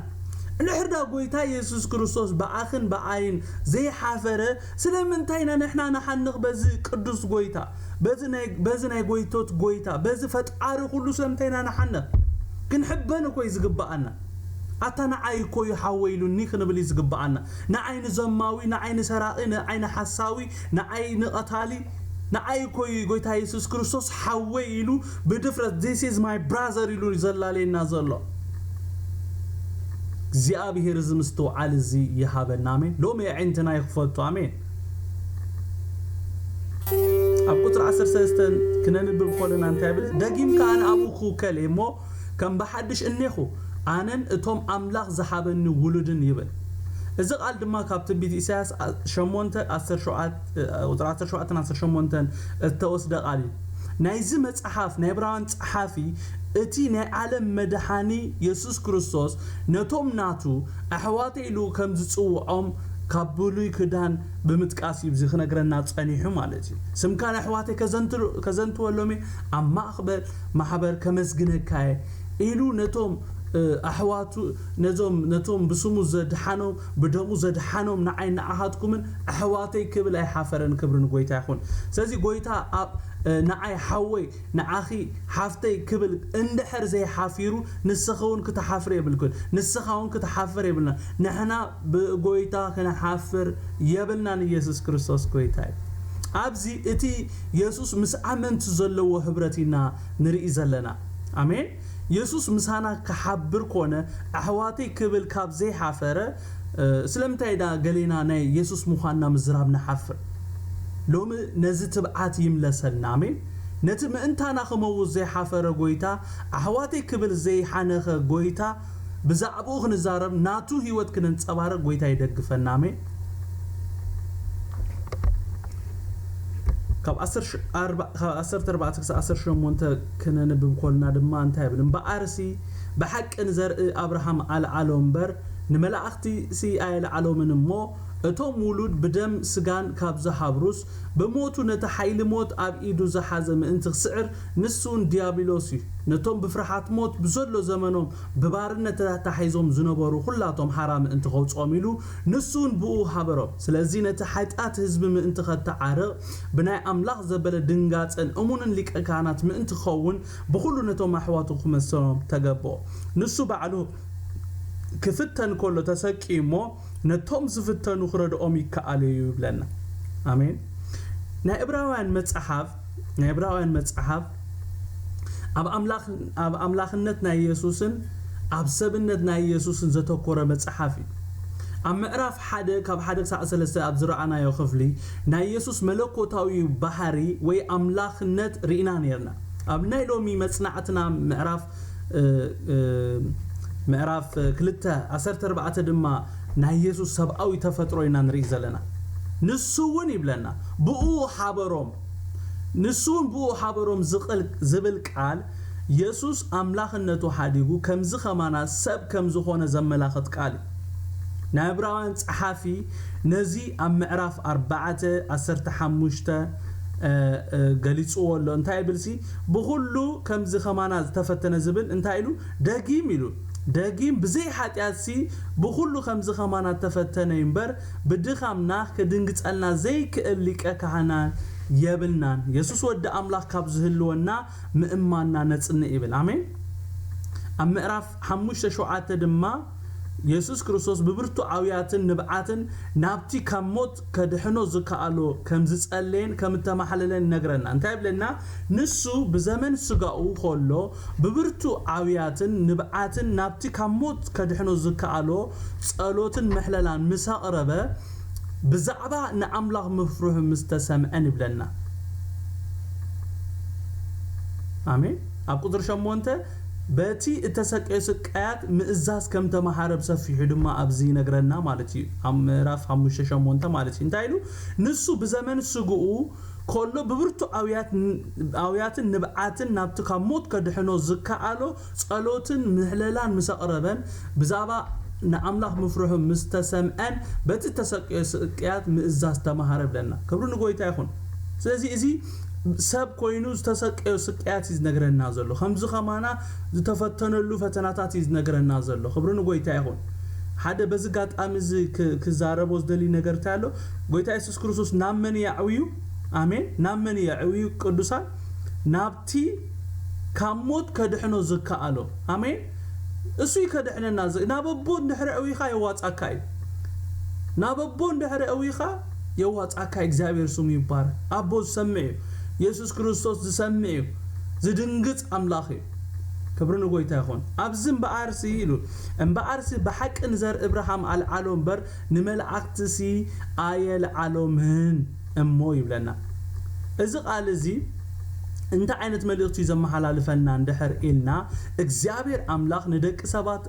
እንድሕር ዳ ጎይታ የሱስ ክርስቶስ ብኣኽን ብኣይን ዘይሓፈረ፣ ስለምንታይ ኢና ንሕና ንሓንኽ በዚ ቅዱስ ጎይታ፣ በዚ ናይ፣ በዚ ናይ ጎይቶት ጎይታ፣ በዚ ፈጣሪ ኩሉ ስለምንታይ ኢና ንሓንኽ? ክንሕበን እኮ እዩ ዝግብኣና። ኣታ ንዓይ እኮ እዩ ሓወይ ኢሉኒ ክንብል እዩ ዝግብኣና። ንዓይ ንዘማዊ፣ ንዓይ ንሰራቒ፣ ንዓይ ንሓሳዊ፣ ንዓይ ንቐታሊ፣ ንዓይ እኮ እዩ ጎይታ የሱስ ክርስቶስ ሓወይ ኢሉ ብድፍረት this is my brother ኢሉ ዘላለየና ዘሎ። እግዚኣብሔር እዚ ምስትውዓል እዚ ይሃበና። ኣሜን። ሎሚ ኣዒንትና ይኽፈቱ። ኣሜን። ኣብ ቁጽሪ ዓሰርተ ሰለስተ ክነንብብ ከለና እንታይ ይብል? ደጊም ከኣ ንኣብኡ ክውከል እየ እሞ ከም ብሓድሽ እኔኹ ኣነን እቶም ኣምላኽ ዝሃበኒ ውሉድን ይብል። እዚ ቃል ድማ ካብ ትንቢት ኢሳያስ ሸሞንተ ዓሰርተ ሸውዓተ፣ ቁጽሪ ዓሰርተ ሸውዓተ ዓሰርተ ሸሞንተ እተወስደ ቃል እዩ። ናይዚ መጽሓፍ ናይ ዕብራውያን ጸሓፊ እቲ ናይ ዓለም መድሓኒ የሱስ ክርስቶስ ነቶም ናቱ ኣሕዋተይ ኢሉ ከም ዝጽውዖም ካብ ብሉይ ክዳን ብምጥቃስ እዩ እዚ ክነግረና ጸኒሑ ማለት እዩ። ስምካ ንኣሕዋተይ ከዘንትወሎም እየ፣ ኣብ ማእኽበል ማሕበር ከመስግነካ እየ ኢሉ ነቶም ኣሕዋቱ ነዞም ነቶም ብስሙ ዘድሓኖም ብደሙ ዘድሓኖም ንዓይ ንዓኻትኩምን ኣሕዋተይ ክብል ኣይሓፈረን። ክብሪ ንጎይታ ይኹን። ስለዚ ጎይታ ኣብ ንዓይ ሓወይ ንዓኺ ሓፍተይ ክብል እንድሕር ዘይሓፊሩ ንስኺ እውን ክትሓፍር የብልክን፣ ንስኻ እውን ክትሓፍር የብልና። ንሕና ብጎይታ ክንሓፍር የብልናን። ኢየሱስ ክርስቶስ ጎይታ እዩ። ኣብዚ እቲ የሱስ ምስ ኣመንቲ ዘለዎ ህብረት ኢና ንርኢ ዘለና። ኣሜን። የሱስ ምሳና ክሓብር ኮነ ኣሕዋተይ ክብል ካብ ዘይሓፈረ ስለምንታይ ዳ ገሌና ናይ የሱስ ምዃንና ምዝራብ ንሓፍር? ሎሚ ነዚ ትብዓት ይምለሰልና። ኣሜን። ነቲ ምእንታና ክመውት ዘይሓፈረ ጎይታ ኣሕዋተይ ክብል ዘይሓነኸ ጎይታ ብዛዕባኡ ክንዛረብ ናቱ ህይወት ክነንጸባረቕ ጎይታ ይደግፈና። ኣሜን። ካብ ዓሰርተ ኣርባዕተ ክሳብ ዓሰርተ ሸሞንተ ክነንብብ ኮልና ድማ እንታይ ይብል? እምበኣርሲ ብሓቂ ንዘርኢ ኣብርሃም ኣልዓሎ እምበር ንመላእኽቲሲ ኣየልዓሎምን እሞ እቶም ውሉድ ብደም ስጋን ካብ ዝሃብሩስ ብሞቱ ነቲ ሓይሊ ሞት ኣብ ኢዱ ዝሓዘ ምእንቲ ክስዕር ንሱ እውን ዲያብሎስ እዩ። ነቶም ብፍርሓት ሞት ብዘሎ ዘመኖም ብባርነት ተታሒዞም ዝነበሩ ኩላቶም ሓራ ምእንቲ ከውፅኦም ኢሉ ንሱ እውን ብኡ ሃበሮም። ስለዚ ነቲ ሓጢኣት ህዝቢ ምእንቲ ከተዓርቕ ብናይ ኣምላኽ ዘበለ ድንጋጸን እሙንን ሊቀ ካህናት ምእንቲ ክኸውን ብኹሉ ነቶም ኣሕዋቱ ክመሰሎም ተገብኦ። ንሱ ባዕሉ ክፍተን ከሎ ተሰቂዩ እሞ ነቶም ዝፍተኑ ክረድኦም ይከኣል እዩ ይብለና። ኣሜን። ናይ ዕብራውያን መጽሓፍ ናይ ዕብራውያን መጽሓፍ ኣብ ኣምላኽ ኣብ ኣምላኽነት ናይ የሱስን ኣብ ሰብነት ናይ የሱስን ዘተኮረ መጽሓፍ እዩ። ኣብ ምዕራፍ ሓደ ካብ ሓደ ክሳዕ ሰለስተ ኣብ ዝረኣናዮ ክፍሊ ናይ የሱስ መለኮታዊ ባህሪ ወይ ኣምላኽነት ርኢና ነርና። ኣብ ናይ ሎሚ መጽናዕትና ምዕራፍ ምዕራፍ ክልተ ዓሰርተ ኣርባዕተ ድማ ናይ የሱስ ሰብኣዊ ተፈጥሮ ኢና ንርኢ ዘለና። ንሱ እውን ይብለና ብኡ ሓበሮም ንሱ እውን ብኡ ሓበሮም ዝብል ቃል የሱስ ኣምላኽነቱ ሓዲጉ ከምዚ ከማና ሰብ ከም ዝኾነ ዘመላኽት ቃል እዩ። ናይ ዕብራውያን ጸሓፊ ነዚ ኣብ ምዕራፍ ኣርባዕተ ዓሰርተ ሓሙሽተ ገሊጽዎ ኣሎ። እንታይ ይብል ሲ ብኹሉ ከምዚ ከማና ዝተፈተነ ዝብል እንታይ ኢሉ ደጊም ኢሉ ደጊም ብዘይ ሓጢኣት ሲ ብኹሉ ከምዚ ከማና ተፈተነ እዩ እምበር ብድኻምና ክድንግጸልና ዘይክእል ሊቀ ካህናት የብልናን። የሱስ ወዲ ኣምላኽ ካብ ዝህልወና ምእማንና ነጽንእ ይብል። ኣሜን። ኣብ ምዕራፍ ሓሙሽተ ሸውዓተ ድማ የሱስ ክርስቶስ ብብርቱ ኣውያትን ንብዓትን ናብቲ ካብ ሞት ከድሕኖ ዝከኣሎ ከም ዝጸለየን ከም እተማሓለለን ይነግረና። እንታይ ይብለና? ንሱ ብዘመን ስጋኡ ከሎ ብብርቱ ኣውያትን ንብዓትን ናብቲ ካብ ሞት ከድሕኖ ዝከኣሎ ጸሎትን ምሕለላን ምስ ኣቕረበ ብዛዕባ ንኣምላኽ ምፍርሑ ምስ ተሰምዐን ይብለና። ኣሜን። ኣብ ቁጽሪ ሸሞንተ በቲ እተሰቀዮ ስቃያት ምእዛዝ ከም ተማሃረ ብሰፊሑ ድማ ኣብዚ ይነግረና ማለት እዩ። ኣብ ምዕራፍ ሓሙሽተ ሸሞንተ ማለት እዩ። እንታይ ኢሉ? ንሱ ብዘመን ስግኡ ከሎ ብብርቱ ኣውያት ኣውያትን ንብዓትን ናብቲ ካብ ሞት ከድሕኖ ዝከኣሎ ጸሎትን ምህለላን ምስ ኣቕረበን ብዛዕባ ንኣምላኽ ምፍርሑ ምስ ተሰምዐን በቲ ተሰቅዮ ስቅያት ምእዛዝ ተማሃረ ብለና። ክብሪ ንጎይታ ይኹን። ስለዚ እዚ ሰብ ኮይኑ ዝተሰቀዮ ስቅያት እዩ ዝነግረና ዘሎ። ከምዚ ከማና ዝተፈተነሉ ፈተናታት እዩ ዝነግረና ዘሎ። ክብሪ ንጎይታ ይኹን። ሓደ በዚ ኣጋጣሚ እዚ ክ- ክዛረቦ ዝደሊ ነገር እንታይ ኣሎ? ጎይታ የሱስ ክርስቶስ ናብ መን እዩ ኣዕብዩ? ኣሜን። ናብ መን እዩ ኣዕብዩ? ቅዱሳን፣ ናብቲ ካብ ሞት ከድሕኖ ዝከኣሎ። ኣሜን። እሱ እዩ ከድሕነና። ዝ- ናብ ኣቦ እንድሕሪ ኣዕቢኻ የዋጻካ እዩ። ናብ ኣቦ እንድሕሪ ኣዕቢኻ የዋጻካ። እግዚኣብሔር ስሙ ይባረክ። ኣቦ ዝሰምዕ እዩ። የሱስ ክርስቶስ ዝሰምዕ እዩ። ዝድንግጽ ኣምላኽ እዩ። ክብሪ ንጎይታ ይኹን። ኣብዚ እምበኣርሲ ኢሉ፣ እምበኣርሲ ብሓቂ ንዘር እብርሃም ኣልዓሎ እምበር ንመላእክትሲ ኣየልዓሎምን እሞ ይብለና። እዚ ቃል እዚ እንታይ ዓይነት መልእኽቲ እዩ ዘመሓላልፈልና እንድሕር ኢልና፣ እግዚኣብሔር ኣምላኽ ንደቂ ሰባት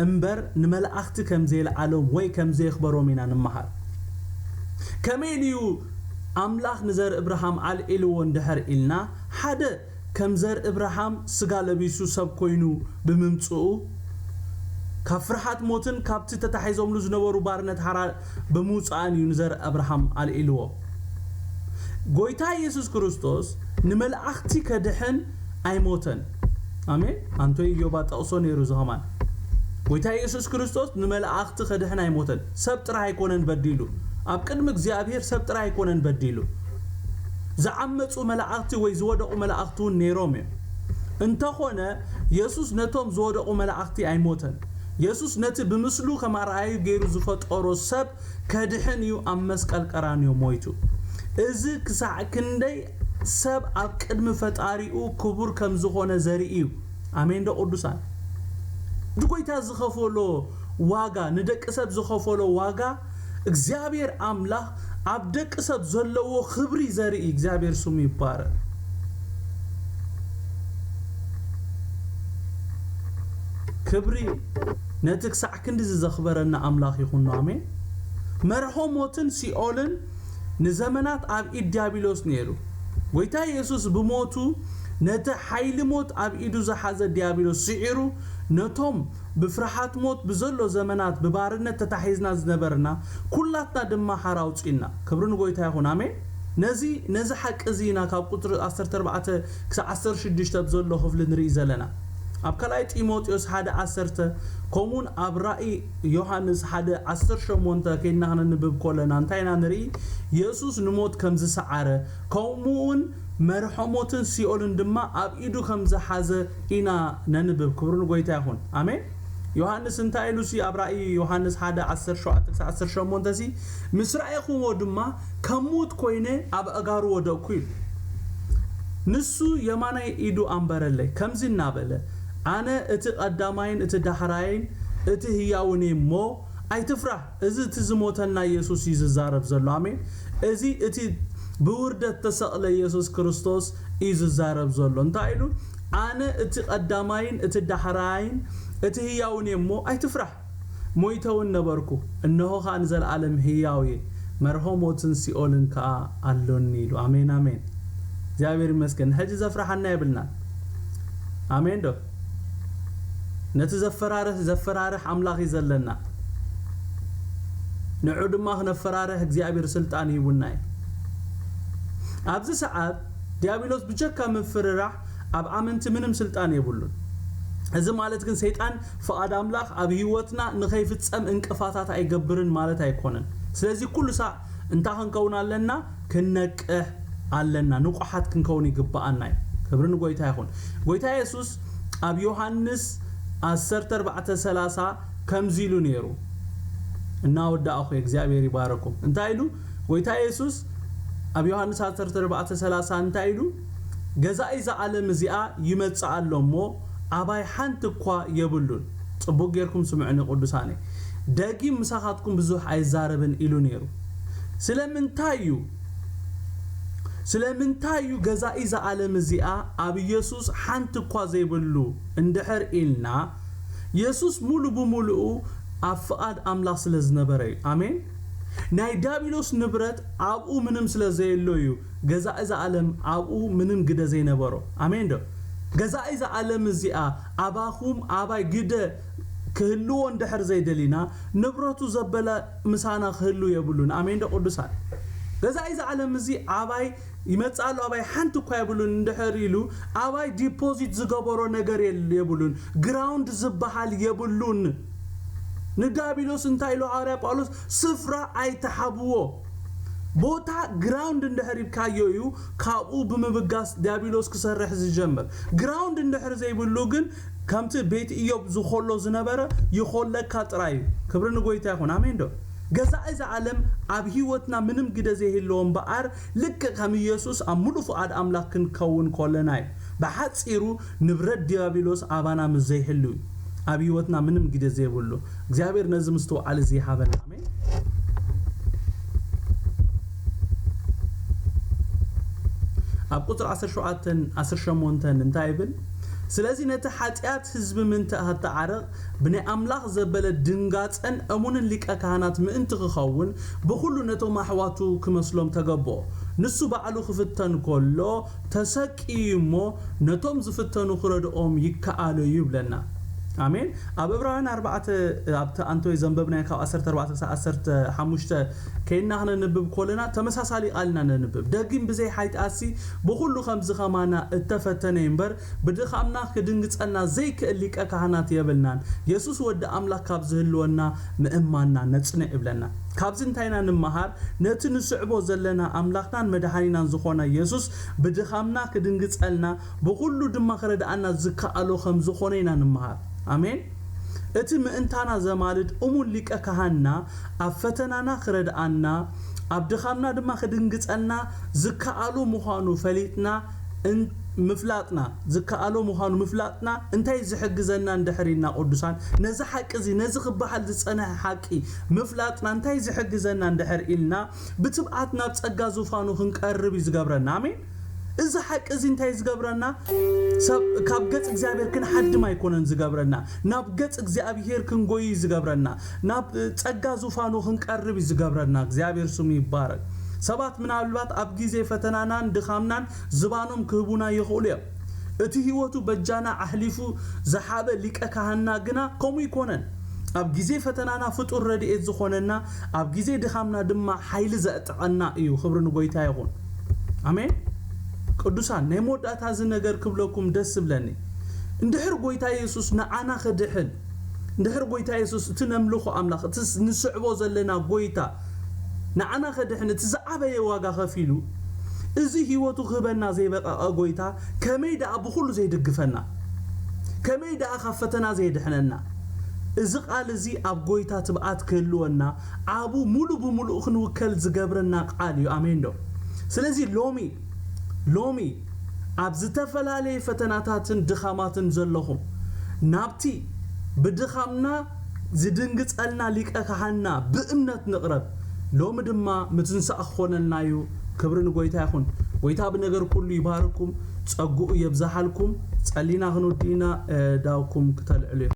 እምበር ንመላእኽቲ ከም ዘየልዓሎም ወይ ከም ዘየኽበሮም ኢና ንመሃር። ከመይ ኢሉ እዩ ኣምላኽ ንዘር እብርሃም ኣልዒልዎ እንድሕር ኢልና፣ ሓደ ከም ዘር እብርሃም ስጋ ለቢሱ ሰብ ኮይኑ ብምምጽኡ፣ ካብ ፍርሃት ሞትን ካብቲ ተታሒዞምሉ ዝነበሩ ባርነት ሓራ ብምውጻእን እዩ ንዘር እብርሃም ኣልዒልዎ። ጎይታ ኢየሱስ ክርስቶስ ንመላእኽቲ ከድሕን ኣይሞተን። ኣሜን። ኣንቶይ ኢዮባ ጠቕሶ ነይሩ እዚ ኸማን። ጎይታ ኢየሱስ ክርስቶስ ንመላእኽቲ ከድሕን ኣይሞተን። ሰብ ጥራሕ ኣይኮነን በዲሉ። ኣብ ቅድሚ እግዚኣብሔር ሰብ ጥራሕ ኣይኮነን በዲሉ። ዝዓመጹ መላእኽቲ ወይ ዝወደቑ መላእኽቲ እውን ነይሮም እዮም። እንተኾነ የሱስ ነቶም ዝወደቑ መላእኽቲ ኣይሞተን። የሱስ ነቲ ብምስሉ ከም ኣርኣዩ ገይሩ ዝፈጠሮ ሰብ ከድሕን እዩ ኣብ መስቀል ቀራንዮ ሞይቱ። እዚ ክሳዕ ክንደይ ሰብ ኣብ ቅድሚ ፈጣሪኡ ክቡር ከም ዝኾነ ዘርኢ እዩ። ኣሜን ዶ ቅዱሳን? ንጎይታ ዝኸፈሎ ዋጋ፣ ንደቂ ሰብ ዝኸፈሎ ዋጋ፣ እግዚኣብሔር ኣምላኽ ኣብ ደቂ ሰብ ዘለዎ ክብሪ ዘርኢ። እግዚኣብሔር ስሙ ይባረክ። ክብሪ ነቲ ክሳዕ ክንድዚ ዘኽበረና ኣምላኽ ይኹኖ። ኣሜን። መርሖ ሞትን ሲኦልን ንዘመናት ኣብ ኢድ ዲያብሎስ ነይሩ። ጎይታ ኢየሱስ ብሞቱ ነቲ ሓይሊ ሞት ኣብ ኢዱ ዝሓዘ ዲያብሎስ ስዒሩ፣ ነቶም ብፍርሓት ሞት ብዘሎ ዘመናት ብባርነት ተታሒዝና ዝነበርና ኩላትና ድማ ሓራ ኣውጺእና። ክብሪ ንጎይታ ይኹን። ኣሜን። ነዚ ነዚ ሓቂ እዚ ኢና ካብ ቁጽሪ ዓሰርተ ኣርባዕተ ክሳብ ዓሰርተ ሽዱሽተ ብዘሎ ክፍሊ ንርኢ ዘለና። ኣብ ካልኣይ ጢሞቴዎስ ሓደ ዓሰርተ፣ ከምኡውን ኣብ ራእይ ዮሃንስ ሓደ ዓሰርተ ሸሞንተ ከይድና ክነንብብ ከለና እንታይ ኢና ንርኢ? የሱስ ንሞት ከም ዝሰዓረ፣ ከምኡውን መርሖ ሞትን ሲኦልን ድማ ኣብ ኢዱ ከም ዝሓዘ ኢና ነንብብ። ክብሪ ንጎይታ ይኹን። ኣሜን። ዮሃንስ እንታይ ኢሉ ሲ ኣብ ራእይ ዮሃንስ ሓደ ዓሰርተ ሸውዓተ ክሳብ ዓሰርተ ሸሞንተ ሲ፣ ምስ ረኣኹዎ ድማ ከም ሙት ኮይነ ኣብ ኣእጋሩ ወደቕኩ ኢሉ። ንሱ የማናይ ኢዱ ኣንበረለይ፣ ከምዚ እናበለ፣ ኣነ እቲ ቀዳማይን እቲ ዳሕራይን እቲ ህያውን እየ እሞ ኣይትፍራህ። እዚ እቲ ዝሞተልና ኢየሱስ እዩ ዝዛረብ ዘሎ። ኣሜን። እዚ እቲ ብውርደት ተሰቕለ ኢየሱስ ክርስቶስ እዩ ዝዛረብ ዘሎ። እንታይ ኢሉ? ኣነ እቲ ቀዳማይን እቲ ዳሕራይን እቲ ህያውን እየ እሞ ኣይትፍራህ። ሞይተ እውን ነበርኩ፣ እነሆ ኸኣ ንዘለኣለም ህያው እየ፣ መርሆ ሞትን ሲኦልን ከኣ ኣሎኒ ኢሉ። ኣሜን፣ ኣሜን። እግዚኣብሔር ይመስገን። ሕጂ ዘፍርሓና የብልናን። ኣሜን ዶ? ነቲ ዘፈራርህ፣ ዘፈራርህ ኣምላኽ እዩ ዘለና። ንዑ ድማ ክነፈራርህ እግዚኣብሔር ስልጣን ሂቡና እዩ። ኣብዚ ሰዓት ዲያብሎስ ብጀካ ምፍርራሕ ኣብ ኣመንቲ ምንም ስልጣን የብሉን። እዚ ማለት ግን ሰይጣን ፍቓድ ኣምላኽ ኣብ ህይወትና ንኸይፍጸም እንቅፋታት ኣይገብርን ማለት ኣይኮነን። ስለዚ ኩሉ ሳዕ እንታይ ክንከውን ኣለና? ክንነቅሕ ኣለና። ንቑሓት ክንከውን ይግብኣና እዩ። ክብሪ ንጎይታ ይኹን። ጎይታ የሱስ ኣብ ዮሃንስ ዓሰርተ ኣርባዕተ ሰላሳ ከምዚ ኢሉ ነይሩ። እናወዳእኹ እግዚኣብሔር ይባረኩም። እንታይ ኢሉ? ጎይታ የሱስ ኣብ ዮሃንስ ዓሰርተ ኣርባዕተ ሰላሳ እንታይ ኢሉ? ገዛኢ እዛ ዓለም እዚኣ ይመጽእ ኣሎ እሞ ኣባይ ሓንቲ እኳ የብሉን። ጽቡቕ ጌርኩም ስምዑኒ ቅዱሳነይ። ደጊም ምሳኻትኩም ብዙሕ ኣይዛረብን ኢሉ ነይሩ። ስለምንታይ እዩ? ስለምንታይ እዩ ገዛኢ እዛ ዓለም እዚኣ ኣብ ኢየሱስ ሓንቲ እኳ ዘይብሉ እንድሕር ኢልና፣ የሱስ ሙሉ ብሙሉኡ ኣብ ፍቓድ ኣምላኽ ስለ ዝነበረ እዩ። ኣሜን። ናይ ዲያብሎስ ንብረት ኣብኡ ምንም ስለ ዘየሎ እዩ ገዛኢ እዛ ዓለም ኣብኡ ምንም ግደ ዘይነበሮ። ኣሜን ዶ? ገዛኢ እዛ ዓለም እዚኣ ኣባኹም ኣባይ ግደ ክህልዎ እንድሕር ዘይደሊና፣ ንብረቱ ዘበለ ምሳና ክህሉ የብሉን። ኣሜን ዶ ቅዱሳን? ገዛኢ እዛ ዓለም እዚ ኣባይ ይመጽእ ኣሎ ኣባይ ሓንቲ እኳ የብሉን እንድሕር ኢሉ፣ ኣባይ ዲፖዚት ዝገበሮ ነገር የል- የብሉን። ግራውንድ ዝበሃል የብሉን። ንዳቢሎስ እንታይ ኢሉ ሃዋርያ ጳውሎስ? ስፍራ ኣይተሓብዎ። ቦታ ግራውንድ እንድሕር ሂብካዮ እዩ ካብኡ ብምብጋስ ዲያብሎስ ክሰርሕ ዝጀምር። ግራውንድ እንድሕር ዘይብሉ ግን ከምቲ ቤት ኢዮብ ዝኾሎ ዝነበረ ይኾለካ ጥራይ እዩ። ክብሪ ንጎይታ ይኹን። ኣሜን ዶ? ገዛኢ እዚ ዓለም ኣብ ህይወትና ምንም ግደ ዘይህልዎ እምበኣር፣ ልክዕ ከም ኢየሱስ ኣብ ሙሉእ ፍቓድ ኣምላኽ ክንከውን ከለና እዩ። ብሓጺሩ ንብረት ዲያብሎስ ኣባና ምስ ዘይህሉ እዩ ኣብ ህይወትና ምንም ግደ ዘይብሉ። እግዚኣብሔር ነዚ ምስትውዓል እዚ ይሃበና። ኣሜን። ኣብ ቁጽሪ ዓሰርተ ሸውዓተን ዓሰርተ ሸሞንተን እንታይ ይብል? ስለዚ ነቲ ሓጢኣት ህዝቢ ምንታእ ሃተዓረቕ ብናይ ኣምላኽ ዘበለ ድንጋጸን እሙንን ሊቀ ካህናት ምእንቲ ክኸውን ብኹሉ ነቶም ኣሕዋቱ ክመስሎም ተገብኦ። ንሱ ባዕሉ ክፍተን ከሎ ተሰቅዩ እሞ ነቶም ዝፍተኑ ክረድኦም ይከኣሎ እዩ ይብለና። ኣሜን። ኣብ ዕብራውያን ኣርባዕተ ኣብቲ ኣንቶይ ዘንበብናዮ ካብ ዓሰርተ ኣርባዕተ ክሳብ ዓሰርተ ሓሙሽተ ከይና ክነንብብ ከለና ተመሳሳሊ ቃልና ነንብብ። ደጊም ብዘይ ሓጢኣትሲ ብኹሉ ከምዚ ከማና እተፈተነ እምበር ብድኻምና ክድንግጸና ዘይክእል ሊቀ ካህናት የብልናን። የሱስ ወዲ ኣምላኽ ካብ ዝህልወና ምእማንና ነጽንዕ ይብለና። ካብዚ እንታይ ኢና ንመሃር? ነቲ ንስዕቦ ዘለና ኣምላኽናን መድሓኒናን ዝኾነ የሱስ ብድኻምና ክድንግጸልና ብኹሉ ድማ ክረድኣና ዝከኣሎ ከም ዝኾነ ኢና ንመሃር። ኣሜን። እቲ ምእንታና ዘማልድ እሙን ሊቀ ካህንና ኣብ ፈተናና ክረድኣና ኣብ ድኻምና ድማ ክድንግጸልና ዝከኣሎ ምዃኑ ፈሊጥና እን- ምፍላጥና ዝከኣሎ ምዃኑ ምፍላጥና እንታይ ዝሕግዘና እንድሕር ኢልና ቅዱሳን ነዚ ሓቂ እዚ ነዚ ክበሃል ዝጸንሐ ሓቂ ምፍላጥና እንታይ ዝሕግዘና እንድሕር ኢልና ብትብዓት ናብ ጸጋ ዙፋኑ ክንቀርብ እዩ ዝገብረና። ኣሜን። እዚ ሓቂ እዚ እንታይ ዝገብረና? ሰብ ካብ ገጽ እግዚኣብሔር ክንሓድም ኣይኮነን ዝገብረና፣ ናብ ገጽ እግዚኣብሔር ክንጎይ እዩ ዝገብረና፣ ናብ ጸጋ ዙፋኑ ክንቀርብ እዩ ዝገብረና። እግዚኣብሔር ስሙ ይባረክ። ሰባት ምናልባት ኣብ ግዜ ፈተናናን ድኻምናን ዝባኖም ክህቡና ይኽእሉ እዮም። እቲ ህይወቱ በጃና ኣሕሊፉ ዝሓበ ሊቀ ካህንና ግና ከምኡ ይኮነን። ኣብ ግዜ ፈተናና ፍጡር ረድኤት ዝኾነና፣ ኣብ ግዜ ድኻምና ድማ ሓይሊ ዘዕጠቐና እዩ። ክብሪ ንጎይታ ይኹን። ኣሜን። ቅዱሳን ናይ መወዳእታ እዚ ነገር ክብለኩም ደስ ዝብለኒ፣ እንድሕር ጎይታ የሱስ ንዓና ክድሕን፣ እንድሕር ጎይታ የሱስ እቲ ነምልኾ ኣምላኽ እቲ ንስዕቦ ዘለና ጎይታ ንዓና ክድሕን እቲ ዝዓበየ ዋጋ ከፊሉ እዚ ህይወቱ ክህበና ዘይበቐቐ ጎይታ ከመይ ደኣ ብኹሉ ዘይድግፈና፣ ከመይ ደኣ ካብ ፈተና ዘይድሕነና? እዚ ቃል እዚ ኣብ ጎይታ ትብዓት ክህልወና ዓቡ ሙሉ ብሙሉእ ክንውከል ዝገብረና ቃል እዩ። ኣሜን ዶ? ስለዚ ሎሚ ሎሚ ኣብ ዝተፈላለየ ፈተናታትን ድኻማትን ዘለኹም ናብቲ ብድኻምና ዝድንግጸልና ሊቀ ካህንና ብእምነት ንቕረብ። ሎሚ ድማ ምትንሳእ ክኾነልና እዩ። ክብሪ ንጎይታ ይኹን። ጎይታ ብነገር ኩሉ ይባርኩም፣ ጸግኡ የብዝሓልኩም። ጸሊና ክንውድእ ኢና። ዳውኩም ክተልዕሉ